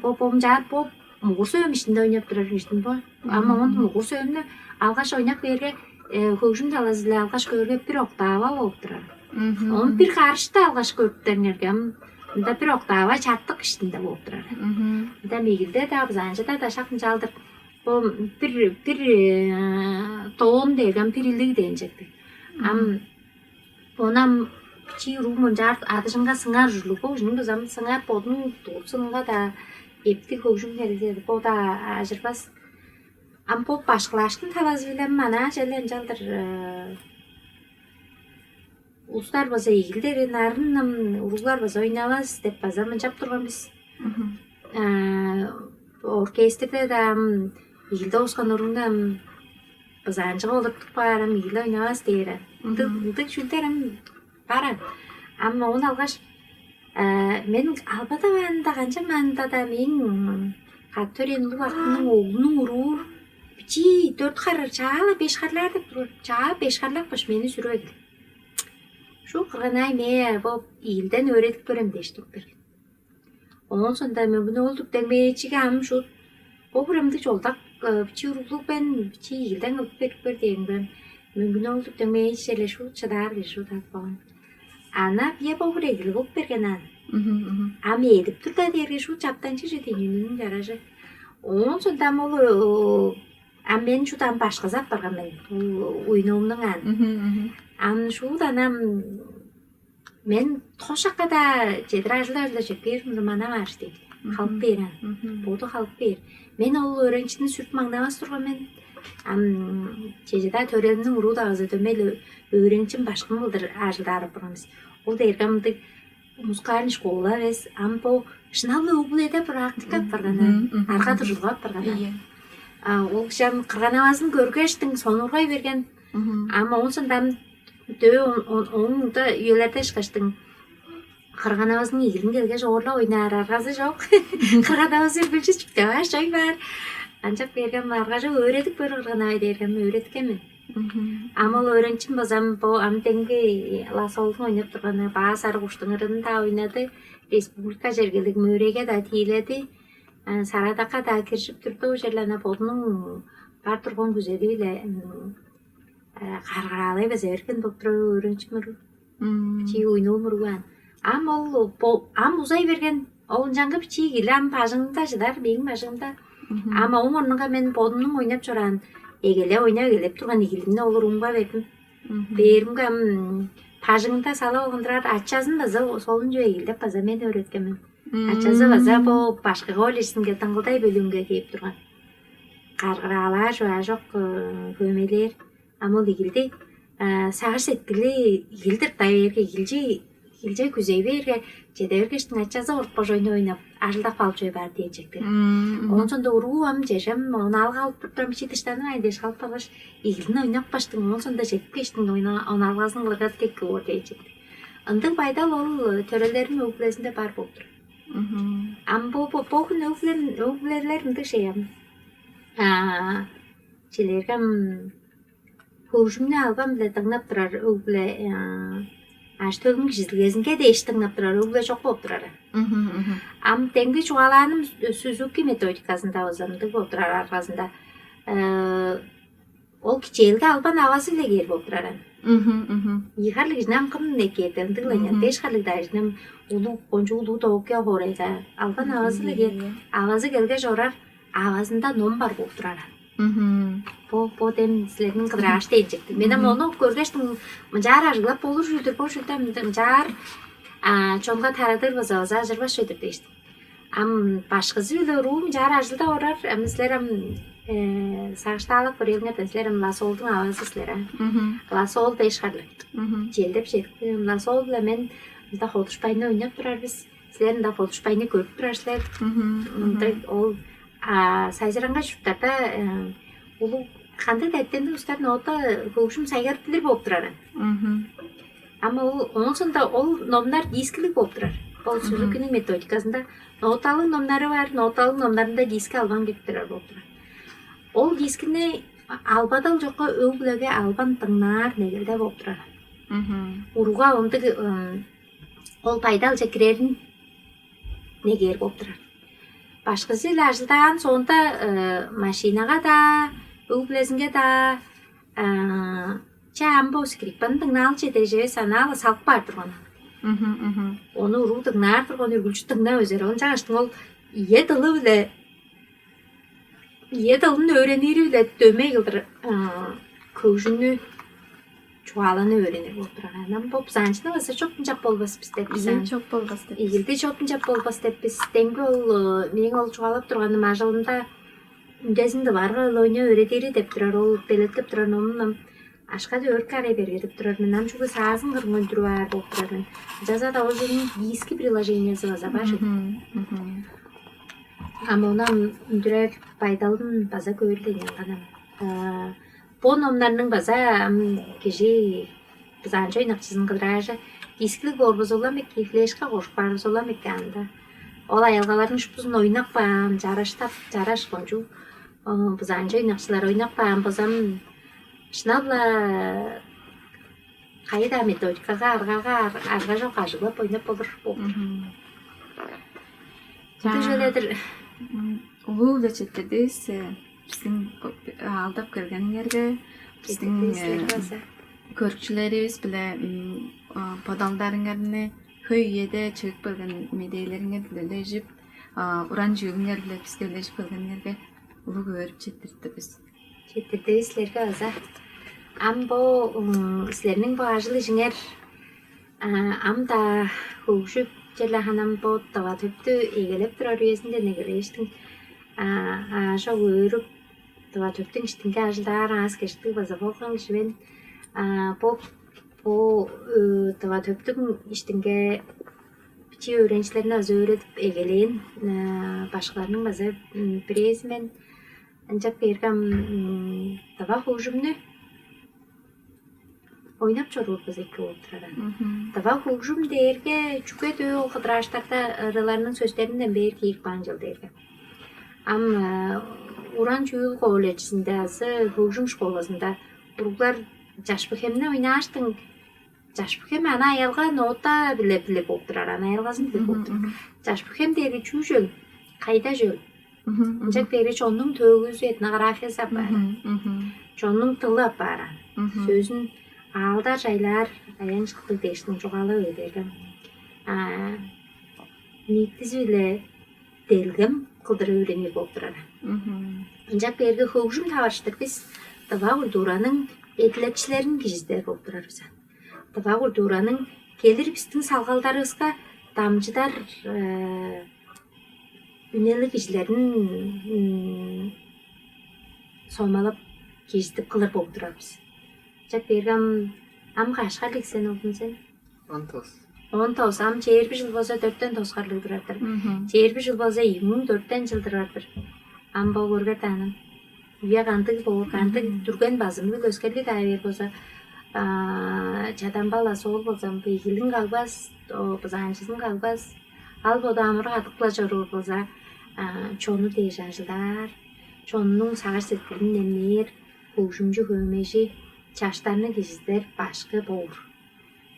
Бо бом жаар бо мугур сөм ишинде ойноп турар киждин бо. Ама он мугур сөмнү алгаш ойноп берге хөгжүм талазы-биле алгаш көөрге бир октава болуп турар. Он бир карышты алгаш көрүптеңерге ам Мында бир октава чартык иштинде болуп турар. Мгм. Мында мегилде-даа, бызаанчыда-даа шак ынчалдыр. Бо бир бир э, тоон дээрге ам бир илиг дээн чекти. Ам Ону ам бичии уруг мынчаар адыжынга сыңар ужурлуг, бо ужунуң база ам сыңар, бодунуң дурт-сынынга-даа эптиг хөгжүм херелдери бо-даа ажырбас. Ам бо башкылаашкын талазы-биле манаа черле ынчалдыр улустар база игилдери нарын ам уруглар база ойнавас деп база мынчап турган бис. Оркестрде-даа ам игилде оскан уругну ам бызаанчыга олуртуп каар, ам игилде ойнавас дээр. Ындыг чүүлдер ам бар. Ам оон алгаш мен албадаваанда канчамаанда-даа мээң кады төрээн улуг акымның оглунуң уруу бичии дөрт харар чаала беш харлаар деп турар. Чаа беш харлапкаш мени сүрүп эгелээн. Шу кырган-авай, мээ бо ийилден өөредип көрем дээш туруп берген. Оон соонда Мөңгүн-оол Дүктеңмээчиге ам шуут бо хурам ындыг чолдак бичии уруглуг мен, бичии ийилден кылып берип көр дээн бе. Мөңгүн-оол Дүктеңмээчи черле шуут чыдаар кижи шуут ап каан. Ана бие бо хурегил кылып берген аан. Ам эдип тур-даа дээрге шуут чаптанчыже дээни үнүнүң чаражы. Оон соонда ам ол ам мен шуут ам башкызы апарган мен уйнуумнуң аан. Ам шуут анам мен тошакка-даа чедир ажылдап-ла чекпээр мурнум анам аарыштыйн. Халып бээр ан. Боду халып бээр. Мен ол өөреникчини сүрүп маңнавас турган мен. Ам чеже-даа төрелимниң уруу-даа база дөмей-ле өөреникчим башкым кылдыр ажылдаар апарган бис. Ол дээрге мындыг музыкальный школа эвес, ам бо шынап-ла өг-бүледе практика апарган, арга дужулга апарган. Ол кижи ам кырган-авазын көргештиң сонургай берген. Ам оон соонда ам дөө оон мында үелерде ышкаштың кырган-авазының ийгилин келгеш оорлап ойнаар аргазы чок. Кырган-авазы үргүлчү чүктеваш чой баар. Ынчап берген аргажы өөредип көр кырган-авай дээрге ам өөреткенмин. Ам ол өөреникчим база ам бо ам демги Лас-оолдуң ойнап турганы баа сарыг уштуң ырынын-даа ойнады, республика чергелиг мөөрейге-даа тииледи. Сарадакка-даа киржип турду, черле ана бодунуң бар турган күзели-биле каргыраалай база берген болуп турар өөреникчим ырыл. Чи уйнуум уругаан. Ам ол ам узай берген ол ынчангы бичии киле ам бажыңымда чыдар, мээң бажыңымда. Ам ооң орнунга мен бодумнуң ойнап чораан эгеле ойнап эгелеп турган игилимни ол уруумга бердим. Бээримге ам бажыңында салып алгындыраар, ачазын база солун чүве игилдеп база мен өөреткен мен. Ачазы база бо башкы колледжинге дыңгылдай бөлүүнге кээп турган. Каргыраалаар чугаа чок, хөөмейлээр. Ам ол игилди сагыш сеткили игилдир дай бээрге, игилчи игилче күзей бээрге, чеде бергештиң ачазы орупкаш ойну ойнап, ажылдап калып чой баар дээчектир. Оон соонда уруу ам чежем онаалга алып турдум, чи дыштанывайн дээш калып калгаш, игилин ойнап каштың, оон соонда чедип кештиң онаалгазын кылырга кекке боор дээчектир. Ындыг байдал ол төрелерим өг-бүлезинде бар болуп тур. Ам бо бо бо хүн өг-бүлелер өг-бүлелер ындыг шеям. Чилерге ам хөгжүмнү албан-биле дыңнап турар өг-бүле, ажы-төлүң кижизилгезинге дээш дыңнап турар өг-бүле чок болуп турар. Ам демги чугаалааным Сузуки методиказында база ындыг болуп турар аргазында. Ол кичээлге албан авазы-биле кээр болуп турар ан. Ийи харлыг кижини ам кым экээрде ындыг-ла ыйнаан. Беш харлыг-даа кижини ам улуг, кончуг улуг Токио хоорайга албан авазы-биле кээр. Авазы келгеш орар, авазында ном бар болуп турар ан. Бо бо дем силерниң кыдырааш дээжектир. Мен ам ону көргештиң мынчаар ажыглап болур чүве-дир, бо чүве мынчаар чонга тарадыр база база ажырбас чүве-дир дээштим. Ам башкызы-биле уруу мынчаар ажылдап орар. Ам силер ам сагыштаалап көрээлиңерден, силер ам Лас-оолдуң авазы силер а. Лас-оол беш харлыг. Челдеп чедип Лас-оол-биле мен мында ходушпайны ойнап турар бис. Силер ында ходушпайны көрүп турар силер. Мында ол сайзыраңгай чурттарда улуг кандыг дерттенди улустар нота хөгжүм сайгарып билир болуп турар. Ама ол оон соонда ол номнар дискилиг болуп турар. Ол Сузукиниң методиказында ноталыг номнары бар, ноталыг номнарында диски албан кирип турар болуп турар. Ол дискини албадал чокка өг-бүлеге албан дыңнаар негелде болуп турар. Уруга ындыг ол байдалче кирерин негээр болуп турар. Башкызы-ла ажылдаан соонда машинага-даа, өг-бүлезинге-даа чаа ам бо скрипканы дыңнаалче дээш эвес, анаа-ла салып каар турган. Ону уруг дыңнаар турган үргүлчү дыңнап өзер. Ынчангаштың ол ийе дылы-биле, ийе дылын өөренири-биле дөмей кылдыр хөгжүмнү, чугааланы өөренир болуп турар. Анан бо бызаанчыны база чоп ынчап болбас бис деп бизаан. Чоп болбас деп. Ийгилди чоп ынчап болбас деп бис. Демги ол мээң ол чугаалап турганым ажылында үндезин дыварга ылооня өөредири деп турар, ол белеткеп турар номундан ашка дөрүк арай бергедип турар мен. Ам чүгле саазын кырын өндүрүп аар болуп турар мен. Ынчалза-даа ол жерниң дийски приложениязы база бар чүве. Ам ону ам үндүрер байдалын база көөрүлден янганам. Бо номнарның база ам кижи бызаанчы ойнакчызын кыдыраажы дискилиг боорбузулам эки, флешка кожуп баарбызулам эки анда. Ол аялгаларның шуптузун ойнап каан, чараштап, чараш кончуг бызаанчы ойнакчылар ойнап каан базам шынап-ла кайы-даа методикага, аргага, арга чок ажыглап ойнап болур болур. Чүдү желедир. Улуу-биле четтирдивис биздин алдап келгениңерге, биздин көрүкчүлеривис биле бодалдарыңарны хөй үеде чыгып келген медээлериңер биле үлежип, уран чүүлүңер биле биске үлежип келгениңерге улуг өөрүп четтирдивис. Четтирдивис силерге база. Ам бо силерниң бо ажыл ижиңер ам-даа хөгжүп, черле ханам бо дава төптү эгелеп турар үезинден эгелээштиң аажок өөрүп, дава төптүң иштинге ажылдаар аас кештиг база болган кижи мен. Бо бо дава төптүң иштинге бичии өөренчилерни база өөредип эгелээн башкыларның база бирээзи мен. Ынчап кээрге ам дава хөгжүмнү ойнап чоруур база эки болуп турар. Дава хөгжүм дээрге чүге дөө ол кыдырааштарда ырыларның сөстеринден бээр киирип каан чыл дээрге. Ам уран чүүл колледжинде азы хөгжүм школазында уруглар чашпы хемни ойнааштың, чашпы хем ана аялга нота биле биле болуп турар, ана аялгазын биле болуп турар. Чашпы хем дээрге чүү чөл, кайда чөл? Ынчак дээрге чоннуң төөгүзү этнографиясы апаар. Чоннуң тылы апаар. Сөзүн аалдар чайлаар аянчыктыг дээштиң чугаалап эгелээрге ниитизи-биле делгем кылдыр өөренир болуп турар. Ынчак дээрге хөгжүм таварыштыр бис дыва культураның эдилекчилерин кижиздер болуп турар бис. Дыва культураның келир бистиң салгалдарывыска дамчыдар үнелиг кижилерин сомалап кижидип кылыр болуп турар бис. Чак берге ам ам кашка лексен олдун сен? Он тос. Он тос. Ам чээрби жыл болза дөрттен тоскарлыг турар-дыр. Чээрби жыл болза ийи муң дөрттен жыл турар-дыр. Ам бо көргер дааным. Үе кандыг боор, кандыг дүрген базымныг өскерлиг аа бээр болза, чадамбал ас ол болза, бегилин кагбас, бызаанчызын кагбас, ал боду амырык адык-ла чоруур болза, чону дээш ажылдаар, чоннуң сагыш сеткилин немээр, хөгжүмчү хөөмежи, чаштарны кижиздер башкы боор.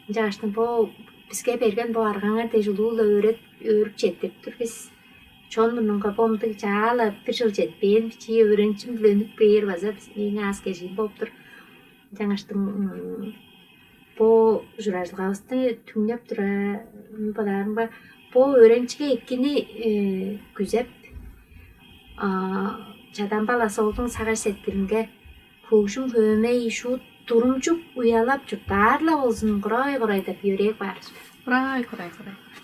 Ынчангаштың бо биске берген бо аргаңар дээш улуу-ла өөрүп четтирип тур бис. Чон мурнунга бо мындыг чаа-ла бир чыл четпээн бичии өөреникчим-биле үнүп кээр база мээң аас кежиим болуп тур. Ынчангаштың бо ужуражылгавысты түңнеп тура бодаарымга бо өөреникчиге эккини күзеп, чадамбал ас оолдуң сагыш сеткилинге хөгжүм хөөмей шуут турумчук уялап чурттаар-ла болзун, курай-курай деп йөрээк баар. Курай, курай, курай.